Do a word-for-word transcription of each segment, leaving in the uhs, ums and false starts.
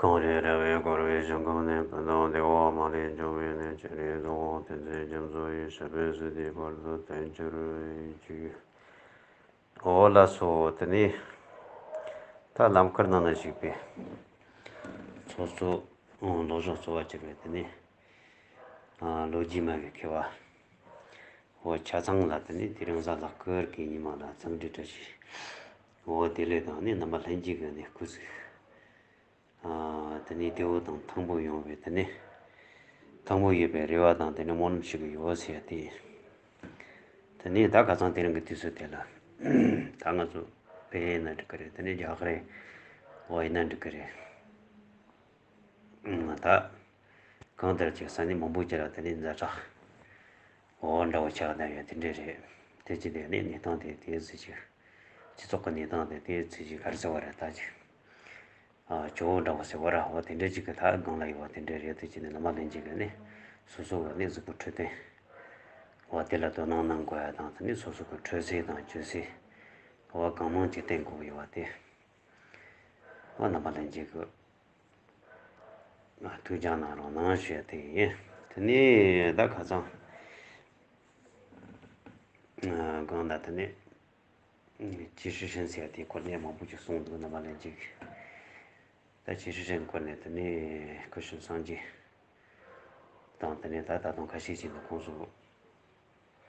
གངས་རི་ར་བས་བསྐོར་བའི་ཞིང་ཁམས་ནས། ཕུན་སུམ་བདེ་བ་མ་ལུས་འབྱུང་བའི་གནས། ཆེ་འབྲིང་ཆུང་ངུ་དེ་ཚོའི་ཁྱིམ་སོང་ཡིན། ཞབས་པད་སྲིད་མཐའི་བར་དུ་བརྟན་གྱུར་ཅིག་འོ་ལགས་སོ། དེ་ནས་ད་ལམ་ཁར་ནང་ན་ཞུགས་པའི་ཚོགས་གཙོ་ལོ་ལྕོག་གཙོ་བོ་གྱུར་པའི་དེ་ནས་ལོ་རྒྱུས་སྨྲ་བའི་མཁས་པ་འོ་ཆ་ཚང་ལ། དེ་ནས་དེ་རིང་གཟའ་ལྷག་དཀར་གྱི་ཉི་མ་ལ་འཚམས་འདྲི་བཀྲ་ཤིས་འོ་བདེ་ལེགས་དང་ནི་རྣམ་པ་ལྷན་རྒྱས་ཀྱི་ནས་སྐུ་གཟུགས། དེ་ནས་བདེ་བོ་དང་ཐང་པོ་ཡོང་བའི་དེ་ནས་ཐང་པོ་ཡོད་པའི་རེ་བ་དང་དེ་ནས་སྨོན་ལམ་ཞུ་གི་ཡོད་ཟེར་ཡ་དེ། དེ་ནས་ད་ཁ་སང་དེ་རིང་གི་དུས་ཚོད་དེ་ལ་ད་ང་ཚོ་བལ་ཡིན་ན་འགྲིག་གི་རེད། དེ་ནས་རྒྱ་གར་རེད། འོ་ཡིན་ན་འགྲིག་གི་རེད། ད་གང་ལྟར་ཅིག་ས་གནས་མང་པོ་ཅིག་ལ་དེ་ནས་ཛ་དྲག་འོ་འདྲ་བོ་ཆགས་བསྡད་ཡོད་དེ་འདྲས་རེད། དེ་ཅི་དེ་ནས་གནས་སྟངས་དེ་དེའི་ཚེ་ཅིག་སྤྱི་ཚོགས་ཀྱི་གནས་སྟངས་དེ་དེའི་ཚེ་ཅིག་ག་རེ་ཟེར་བ་རེད། ད་ཅིག་ཨ་ཇོ་བོ་འདྲ་བོ་ཟེར་བ་ར་འོ་དེ་འདྲས་ཅིག་གི་ད་སྒང་ལ་ཡོད་པ་དེ་འདྲས་རེད། དེ་ཅི་ནས་རྣམ་པ་ལྷན་རྒྱས་ཀྱི་ནས་སོ་སོ་གི་གནས་གཟུགས་པོ་འཕྲོད་བསྟེན་འོ་དེ་ལ་དོ་སྣང་གནང་དགོས་ཡ་དང་། དེ་ནས་སོ་སོ་གི་འཕྲོད་སེམས་དང་སྤྱོད་སེམས་འོ་གང་མང་ཅིག་བསྟེན་དགོས་ཡོད་པ་དེ་འོ་རྣམ་པ་ལྷན་རྒྱས་ཀྱི་ཐུགས་ཅག་གནང་རོགས་གནང་ཞུ་ཡ་དེ་ཡིན། དེ་ནས་ད་ཁ་སང་གང་ལྟར་དེ་ནས་ཅི་ཧྲི་ཧྲན་ཟེར་ཡ་དེའི་སྐོར་ནས་མང་པོ་ཅིག་གསུངས་འདུག་རྣམ་པ་ལྷན་རྒྱས་ཀྱིས། ད་ཅི་ཧྲི་ཧྲན་སྐོར་ནས་དེ་ནས་སྐུ་ཞབས་སངས་རྒྱས་དང་དེ་ནས་ད་ད་དུང་ཁ་ཤས་ཅིག་འདུག་ཁོང་ཚོ་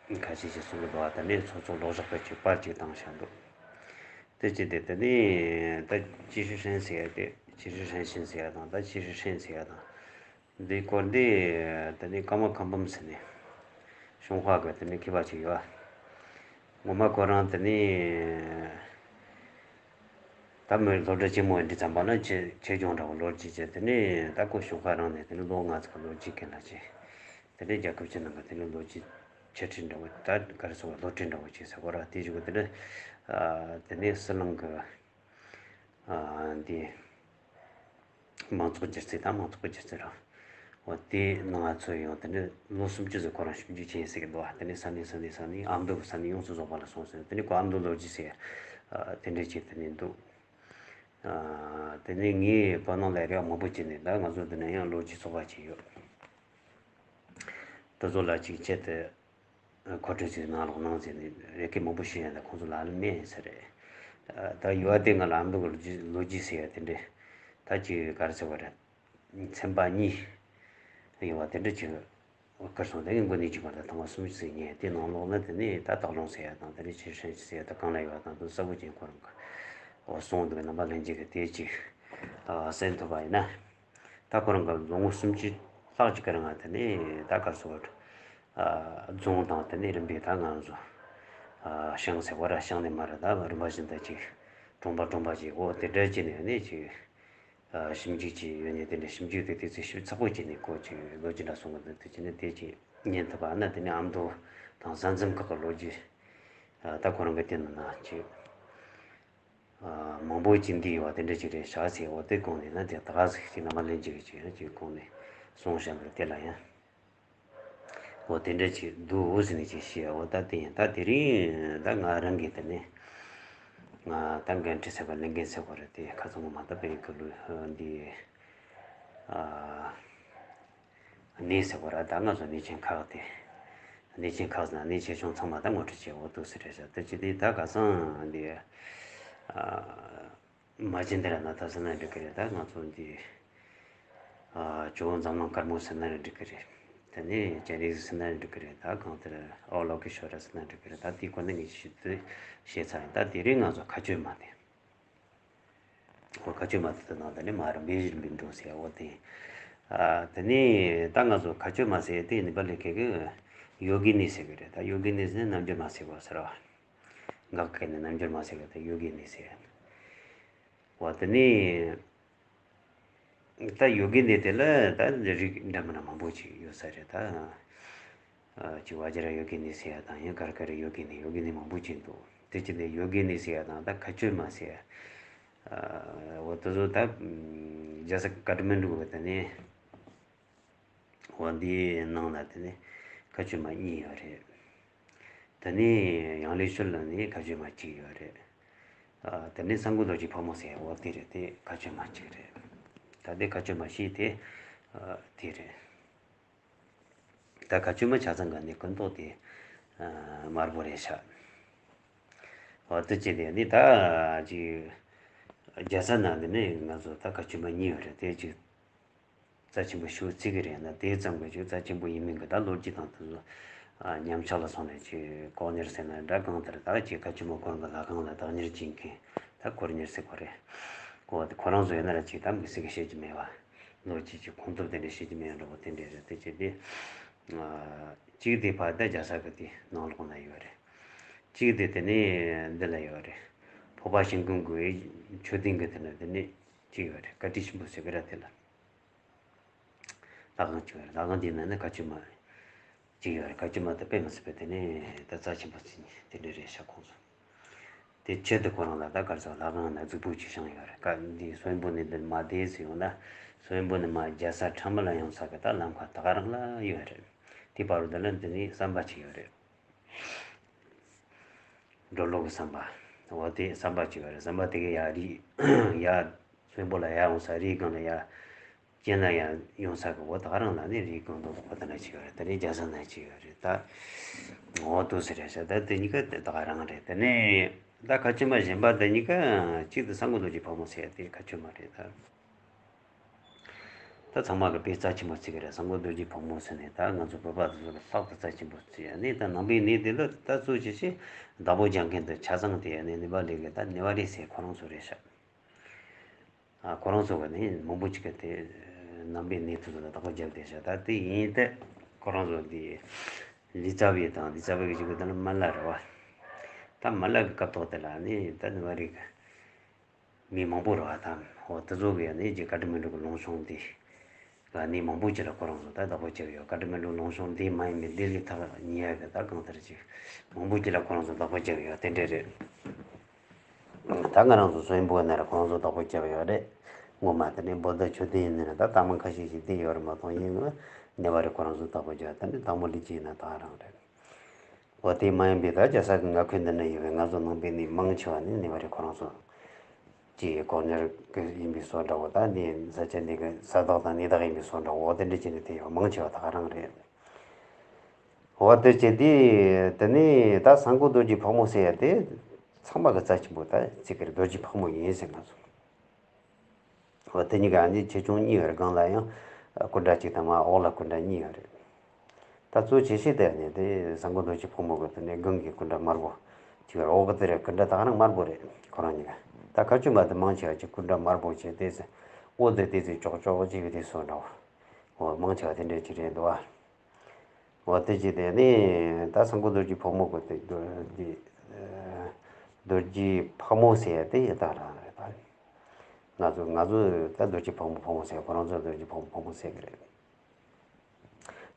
ཁ་ཤས་ཅིག་གསུང་གི་འདུག་བ། དེ་ནས་ཚོགས་གཙོ་ལོ་ཞོགས་པ་ཅིག་པར་ཅིག་བཏང་བཞག་འདུག་དེ་ཅི་སྟེ་དེ་ནས་ད་ཅི་ཧྲི་ཧྲན་ཟེར་ཡ་དེ་ཅི་ཧྲི་ཧྲན་ཤིན་ཟེར་ཡ་དང་ད་ཅི་ཧྲི་ཧྲན་ཟེར་ཡ་དང་། འདིའི་སྐོར་འདི་དེ་ནས་ཀརྨ་ཁ་འབུམ་ཟེར་ནས་གཞུང་ཁག་གི་དེ་ནས་མཁས་པ་ཅིག་ཡོད། ངོ་མ་ཁོ་རང་དེ་ནས་ད་མི་སློབ་གྲྭ་ཆེན་མོ་འདི་ཙམ་པ་ན་ཆེ་ཆེ་ཆུང་འདྲ་བོ་ལོ་རྒྱུས་བྱས། དེ་ནས་ད་ཁོ་གཞུང་ཁག་རང་ནས་དེ་ནས་ལོ་ལྔ་ཙམ་ལོ་རྒྱུས་མཁན་ལ་བྱས། དེ་ནས་རྒྱལ་ཁབ་ཕྱི་ནང་གི་དེ་ནས་ལོ་རྒྱུས་འཆད་ཁྲིད་འདྲ་བོ་ད་ག་རེ་ཟེར་བ་སློབ་ཁྲིད་འདྲ་བོ་བྱས་ཟེར་བ་ར། དེ་བཞིན་དེ་ནས་དེ་ནས་ཟི་ལིང་གི་འདི། མང་ཚོགས་སྒྱུ་རྩལ་དང་མང་ཚོགས་ཀྱི་སྒྱུ་རྩལ་ར། འོ་དེ་ནང་ང་ཚོ་ཡང་དེ་འདྲ་ལོ་སུམ་ཅུ་ཟིག་ཁོ་རང་ཞིབ་འཇུག་བྱས་ཟེར་གི་འདུག་དེ་ནས་ས་གནས་ས་གནས་ས་གནས་ཨ་མདོ་གི་ས་གནས་ཡོངས་སུ་རྫོགས་པ་ལ་སོང་ཟེར། དེ་ནས་ཁོ་ཨ་མདོ་ལོ་རྒྱུས་ཟེར་དེ་འདྲ་བྱས་དེ་ནས་འདུག་དེ་ནས་ངའི་བོད་ནང་ལ་རེ་བ་མང་པོ་བྱས་ནས། ད་ང་ཚོ་འདི་ནས་ཡང་ལོ་རྒྱུས་ཚོགས་པ་ཅིག་ཡོད། དེ་ཚོ་ལ་ཅིག་ཆེད་དུ་མཁོ་སྤྲོད་ཅིག་གནང་རོགས་གནང་ཟེར་ནས་རེ་སྐུལ་མང་པོ་ཞུས་ཡང་ད་ཁོང་ཚོ་ལ་ལ་མེད་ཟེར་རེད། ད་ཡུལ་བ་དེ་ང་ལ་ཨ་མདོ་གི་ལོ་རྒྱུས་ཟེར་ཡ་དེ་འདྲས་ད་ཅིག་ག་རེ་ཟེར་བ་རེད། ཚན་པ་གཉིས་ཡོད་བ་དེ་འདྲས་ཅིག་བསྐུར་སོང་། དེ་ངས་མགོ་ནས་མཇུག་བར་ད་ཐོག་མ་གསུམ་ཅིག་ཟེར་ཉན། དེ་ནང་ལོགས་ན་དེ་ནས་ད་སྟག་ལུང་ཟེར་ཡ་དང་དེ་ནས་ཆི་ཧྲན་ཟེར་ཡ་ད་གང་ལ་ཡོད་བ་དང་དུ་གསལ་པོ་ཅན་ཁོ་རང་གི་འོ་གསུངས་འདུག་རྣམ་པ་ལྷན་རྒྱས་ཀྱི་དེ་ཅིག་གསན་ཐུབ་པ་ཡིན་ན། ད་ཁོ་རང་གི་ལོ་ངོ་སུམ་ཅུ་ལྷག་ཅིག་གི་རིང་ང་དེ་ནས་ད་ག་རེ་ཟེར་བ། རྫོང་དང་དེ་ནས་རིམ་པས་ད་ང་ཚོ་ཤང་ཟེར་བ་ར། ཤང་ནས་མར་ད་རིམ་པ་བཞིན་དུ་ཅིག་གྲོང་པ་གྲོང་པ་ཅིག་འོ་དེ་འདྲ་བྱས་ནས་ནས་ཅིག་ཞིབ་འཇུག་ཅིག་ཡོད་ནས། དེ་འདྲ་ཞིབ་འཇུག་དེ་དུས་ཚོད་ཞིབ་ཚགས་པོ་བྱས་ནས་ཁོ་ཅིག་ལོ་རྒྱུས་འདྲ་གསུང་གི་འདུག་དེ་བྱས་ནས་དེ་ཅིག་ཉན་ཐུབ་པ་ན། དེ་ནས་ཨ་མདོ་དང་ས་མཚམས་ཁག་གི་ལོ་རྒྱུས་ད་ཁོ་རང་གི་དེ་ནང་ན་ཅིག་མང་པོ་ཅིག་འདི་ཡོད་པ་དེ་འདྲ་ཅིག་རེད་ཤག་ཟེར། འོ་དེ་གོང་ནས་ན་དེ་ད་ག་ཟིག་ཅིག་རྣམ་པ་ལྷན་རྒྱས་ཀྱིས་ཅིག་ཡང་ཅིག་གོང་ནས་གསུངས་བཞག་པ་དེ་ལ་ཡང་འོ་དེ་འདྲ་ཅིག་འདུག་འོ་ཟེར་ནས་ཅིག་བཤད། འོ་ད་དེ་ཡིན། ད་དེ་རིང་ད་ང་རང་གིས་དེ་ནས་ང་ད་འགན་འཁྲི་ཟེར་བ་ལས་འགན་ཟེར་བ་རེད། དེ་ཁ་ཚང་མ་ད་བོད་ཡིག་གི་ལུགས་འདི། གནས་ཟེར་བ་ར། ད་ང་ཚོ་གནས་ཆེན་ཁག་དེ། གནས་ཆེན་ཁག་ཟེར་ན་གནས་ཆེ་ཆུང་ཚང་མ་ད་ངོ་སྤྲོད་བྱེད་འོ་འདུག་ཟེར་རེད་ཤག་དེ་ཅི་སྟེ་ད་ག་སང་འདི་མ་ཅིན་དེ་ར་ན་ད་ཟེར་ན་འགྲིག་གི་རེད། ད་ང་ཚོ་འདི་ཇོ་བོ་འཛམ་གླིང་དཀར་མོ་ཟེར་ན་ར་འགྲིག་གི་རེད། དེ་ནས་ཅན་རིག་ཟེར་ན་ར་འགྲིག་གི་རེད། ད་གང་ལྟར་ཨོ་ལོ་ཀེ་ཤོ་ར་ཟེར་ན་འགྲིག་གི་རེད། ད་དེའི་སྐོར་ནས་ངས་ཞུ་དུས་བཤད་ཚར་ཡིན། ད་དེ་རིང་ང་ཚོ་མཁའ་སྤྱོད་མ་དེ། འོ་མཁའ་སྤྱོད་མ་དེ་དང་དེ་ནས་མ་རིམ་པས་རིམ་པས་འགྲོ་ཟེར་འོ་དེ། ཨ་དེ་ནས་ད་ང་ཚོ་མཁའ་སྤྱོད་མ་ཟེར་དེ་ནི་པ་ལི་ཁེ་གི་ཡོ་གི་ནི་ཟེར་གི་རེད། ད་ཡོ་གི་ནི་ཟེར་ན་རྣལ་འབྱོར་མ་ཟེར་བ་ཟེར་བ། འགག་གི་ནི་རྣལ་འབྱོར་མ་ཟེར་གི་ད་ཡོ་གི་ནི་ཟེར། འོ་དེ་ནས། ད་ཡོ་གི་ནི་དེ་ལ་ད་རིགས་འདྲ་མི་འདྲ་མང་པོ་ཅིག་ཡོད་ས་རེད་ད། ཅིག་ཝ་ཇི་ར་ཡོ་གི་ནི་ཟེར་ཡ་དང་ཡང་ག་རེ་ག་རེ་ཡོ་གི་ནི་ཡོ་གི་ནི་མང་པོ་ཅིག་འདུག་དེ་ཅི་ནས་ཡོ་གི་ནི་ཟེར་ཡ་དང་ད་མཁའ་སྤྱོད་མ་ཟེར་ཡ། འོ་དེ་ཚོ་ད་རྒྱལ་ས་ཀ་ཐ་མན་ཌུ་གི་དེ་ནས། འོ་འདིའི་ནང་ན་དེ་ནས་མཁའ་སྤྱོད་མ་གཉིས་ཡོད་རེད། དེ་ནས་ཡང་ལེ་ཤོད་ལ་ནི་མཁའ་སྤྱོད་མ་གཅིག་ཡོད་རེད། ཨ་དེ་ནས་གསང་སྔགས་རྡོ་རྗེ་ཕག་མོ་ཟེར་འོ་དེ་རེད། དེ་མཁའ་སྤྱོད་མ་གཅིག་རེད། ད་ལྟའི་ཁ་ཆུ་མ་ཤེས་དེ་དེ་རེད། ད་ཁ་ཆུ་མ་ཆ་ཚང་ག་ནས་ཀུན་རྟོག་དེ་དམར་པོ་རེད་ཤག་འོ་དེ་བྱས་དེ་ནི་ད་ཅིག་རྒྱལ་ས་ནང་དེ་ནས་ང་ཚོ་ད་ཁ་ཆུ་མ་གཉིས་ཡོད་རེད། དེ་ཅིག་རྩ་ཆེན་པོ་ཞུ་ཚིག་གི་རེད་ན་དེ་ཙམ་གི་ཅིག་རྩ་ཆེན་པོ་ཡིན་མིན་གི་ད་ལོ་རྒྱུས་དང་དེ་ཚོ་ཉམས་ཆག་ལ་སོང་ནས་ཅིག་ལྐོག་གཉེར་ཟེར་ན་འདྲ། གང་ལྟར་ད་ཅིག་ཁ་ཆུ་མ་སྐོར་གི་ལྷ་ཁང་ལ་བདག་གཉེར་བྱེད་མཁན་ད་སྐོར་གཉེར་ཟེར་གོ་རེད། ཁོ་ཁོ་རང་ཚོ་ཡོད་ན་ར་ཅིག་ད་མི་སྲིད་གི་བཤད་ཀྱི་མེད་པ། ལོ་རྒྱུས་ཀྱི་ཁོང་ཚོ་དེ་འདྲ་བཤད་ཀྱི་མེད་འགྲོ་བ་དེ་འདྲ་རེད། དེ་བྱས་ཏེ་གཅིག་དེ་ཕར་ད་རྒྱལ་ས་གི་དེ་ནང་ལོགས་ན་ཡོད་རེད། གཅིག་དེ་དེ་ནས་འདི་ལ་ཡོད་རེད། ཕོ་བ་ཤིང་ཀུན་གྱི་མཆོད་རྟེན་གྱི་དེ་ན་དེ་ནས་གཅིག་ཡོད་རེད། བཀའ་དྲིན་ཆེན་པོ་ཟེར་གི་ར་དེ་ལ། ལྷ་ཁང་གཅིག་ཡོད་རེད། ལྷ་ཁང་དེའི་ནང་ན་ཁ་ཆུ་མ་གཅིག་ཡོད་རེད། ཁ་ཆུ་མ་དེ་དཔེ་མི་སྲིད་པའི་དེ་ནས་ད་རྩ་ཆེན་པོ་ཟིན་དེ་འདྲ་རེད་ཤག་ཁོང་ཚོ། དེ་ཆེད་དུ་ཁོ་རང་ལ་ད་གར་སོགས་ལྷ་ཁང་ན་གཟུགས་པོ་ཅིག་བཞེངས་ཡོད་རེད། ཀ་འདི་གསོན་པོ་ནས་འདི་མ་བསྡད་ཟེར་ཡོང་ན་གསོན་པོ་ནས་མ་རྒྱལ་ས་ཁྲ་མོ་ལ་ཡོང་ས་གི་ད་ལམ་ཁ་ད་ག་རང་ལ་ཡོད་རེད། དེ་བར་དུ་ལ་འདི་ནས་ཟམ་པ་ཅིག་ཡོད་རེད། འགྲོ་ལུགས་ཀྱི་ཟམ་པ། འོ་དེ་ཟམ་པ་ཅིག་ཡོད་རེད། ཟམ་པ་དེ་གི་ཡ་རི་ཡ་གསོན་པོ་ལ་ཡ་ཡོང་ས་རི་སྒང་ལ་ཡ་སྤྱན་ལ་ཡ་ཡོང་ས་གི་འོ་ད་ག་རང་ལ་ནི་རི་སྒང་དུ་འོ་ད་ན་ཅིག་ཡོད་རེད། ད་ནི་རྒྱལ་ས་ན་ཅིག་ཡོད་རེད། ད་འོ་དུ་ཟེར་རེད་ཤག་ད་དེ་གཉིས་ཀ་དེ་ད་ག་རང་རེད། དེ་ནས་ད་ཁ་ཆུ་མ་གཞན་པ་དེ་གཉིས་ཀ་གཅིག་དེ་ས་མགོ་རྡོ་རྗེ་ཕག་མོ་ཟེར་ཡ་དེ་ཁ་ཆུ་མ་རེད་ད། ད་ཚང་མ་གི་དཔེ་རྩ་ཆེན་པོ་བརྩི་གི་རེད། ས་མགོ་རྡོ་རྗེ་ཕག་མོ་ཟེར་ནས་ད་ང་ཚོ་བོད་པ་དེ་ཚོ་ལ་ལྷག་ཏུ་རྩ་ཆེན་པོ་བརྩི་ཡ་ནི་ད་ནང་པའི་གནས་དེ་ལ་ད་གཙོ་ཆེ་ཆེ་བདག་པོ་རྒྱག་མཁན་དེ་ཆ་ཚང་དེ་ཡ་ནི་ནེ་པ་ལི་གི་ད་ནེ་པ་ལི་ཟེར་ཁོ་རང་ཚོ་རེད་ཤག་ཨ་ཁོ་རང་ཚོ་གི་ནི་མང་པོ་ཅིག་གི་དེ་ནང་པའི་གནས་དེ་ཚོ་ལ་བདག་པོ་རྒྱབ་བསྡད་ཤག་ད་དེ་ཡིན་ཏེ་ཁོ་རང་ཚོ་འདི་ལི་ཙཱ་བི་དང་ལི་ཙཱ་བི་གི་གཅིག་པུ་དེ་ལ་མ་ལ་རེད་བ། ད་མ་ལ་གི་སྐབས་ཐོག་དེ་ལ་ནི་ད་ནེ་པ་ལི་གི་མི་མང་པོ་རེད་བ་དང་། འོ་དེ་ཚོ་གི་ནི་རྗེ་ཀ་ཏ་མན་གྲུ་གི་ལུང་གཤོང་འདི་ག་ནི་མང་པོ་ཅིག་ལ་ཁོ་རང་ཚོ་ད་བདག་པོ་བརྒྱབ་ཡོད། ཀ་ཏ་མན་གྲུ་ལུང་གཤོང་འདི་མ་ཡིན་པའི་ལྡི་ལི་ཐག་ཉེ་ཡ་གི་ད་གང་ལྟར་ཅིག་མང་པོ་ཅིག་ལ་ཁོ་རང་ཚོ་བདག་པོ་བརྒྱབ་ཡོད། དེ་འདྲ་རེད། ད་ང་རང་ཚོ་སོ་ཡིན་པོ་ནས་ལ་ཁོ་རང་ཚོ་བདག་པོ་བརྒྱབ་ཡོད་རེད། ངོ་མ་དེ་ནི་བོད་ད་ཆོས་ལྡན་ཡིན་ནས་ད་ལྟ་མ་ཁ་ཤས་ཤིག་བསྡད་ཡོད་རེད་མ་གཏོགས། ཡིན་ནའི་ནེ་པ་ལི་ཁོ་རང་ཚོ་བདག་པོ་བརྒྱབ། ད་ནི་དང་པོ་ལི་ཅི་ཡིན་ན་ད་རང་རེད། འོ་དེ་མ་ཡིན་པའི་ད་རྒྱལ་ས་གི་མངའ་ཁུལ་འདི་ན་ཡོད་པའི་ང་ཚོ་ནང་པའི་ནི་མང་ཆེ་བ་ནི་ནེ་པ་ལི་ཁོ་རང་ཚོ་གི་ལྐོག་གཉེར་གི་ཡིན་པའི་བཟོ་འདྲ་བོ། ད་འདི་ས་ཆ་འདི་གི་ས་བདག་དང་གནས་བདག་ཡིན་པའི་བཟོ་འདྲ་བོ། འོ་དེ་འདྲ་བྱས་ནས་དེ་ཡོད་མང་ཆེ་བ་ད་ག་རང་རེད། འོ་དེ་བྱས་དེ་དེ་ནི་ད་ས་མགོ་རྡོ་རྗེ་ཕག་མོ་ཟེར་ཡ་དེ་ཚང་མ་གི་རྩ་ཆེན་པོ་ད་ཚིག་གི་རྡོ་རྗེ་ཕག་མོ་ཡིན་ཟེར་ང་ཚོ། འོ་དེ་གཉིས་ཀ་ཨ་ནི་ཆེ་ཆུང་གཉིས་ཡོད་རེད། སྒང་ལ་ཡང་སྐུ་འདྲ་གཅིག་དང་མར་འོག་ལ་སྐུ་འདྲ་གཉིས་ཡོད་རེད། ད་གཙོ་ཆེ་ཤོས་དེ་ཨ་ནི་དེ་ས་མགོ་རྡོ་རྗེ་ཕག་མོ་གི་དེ་ནས་སྒང་གི་སྐུ་འདྲ་དམར་པོ་གཅིག་ཡོད་རེད། འོག་གི་དེ་རེད། སྐུ་འདྲ་ད་ག་རང་དམར་པོ་རེད་ཁོ་རང་གཉིས་ཀ། ད་ཁ་ཆུ་མ་དེ་མང་ཆེ་བ་ཅིག་སྐུ་འདྲ་དམར་པོ་བྱས་ཏེ་ཟེར། འོ་དེ་དེ་ཚོའི་ཅོག་ཅོག་ཅིག་གི་དེ་བཟོ་འདྲ་བོ། འོ་མང་ཆེ་བ་དེ་འདྲ་ཅིག་རེད་འདུག་ཨ། འོ་དེ་ཅི་དེ་ནི་ད་ས་མགོ་རྡོ་རྗེ་ཕག་མོ་གི་དེ་རྡོ་འདི་རྡོ་རྗེ་ཕག་མོ་ཟེར་ཡ་དེ་ཡི་དྭགས་རང་རེད་ད། ང་ཚོ་ང་ཚོ་ད་རྡོ་རྗེ་ཕག་མོ་ཕག་མོ་ཟེར། ཁོ་རང་ཚོ་རྡོ་རྗེ་ཕག་མོ་ཕག་མོ་ཟེར་གི་རེད།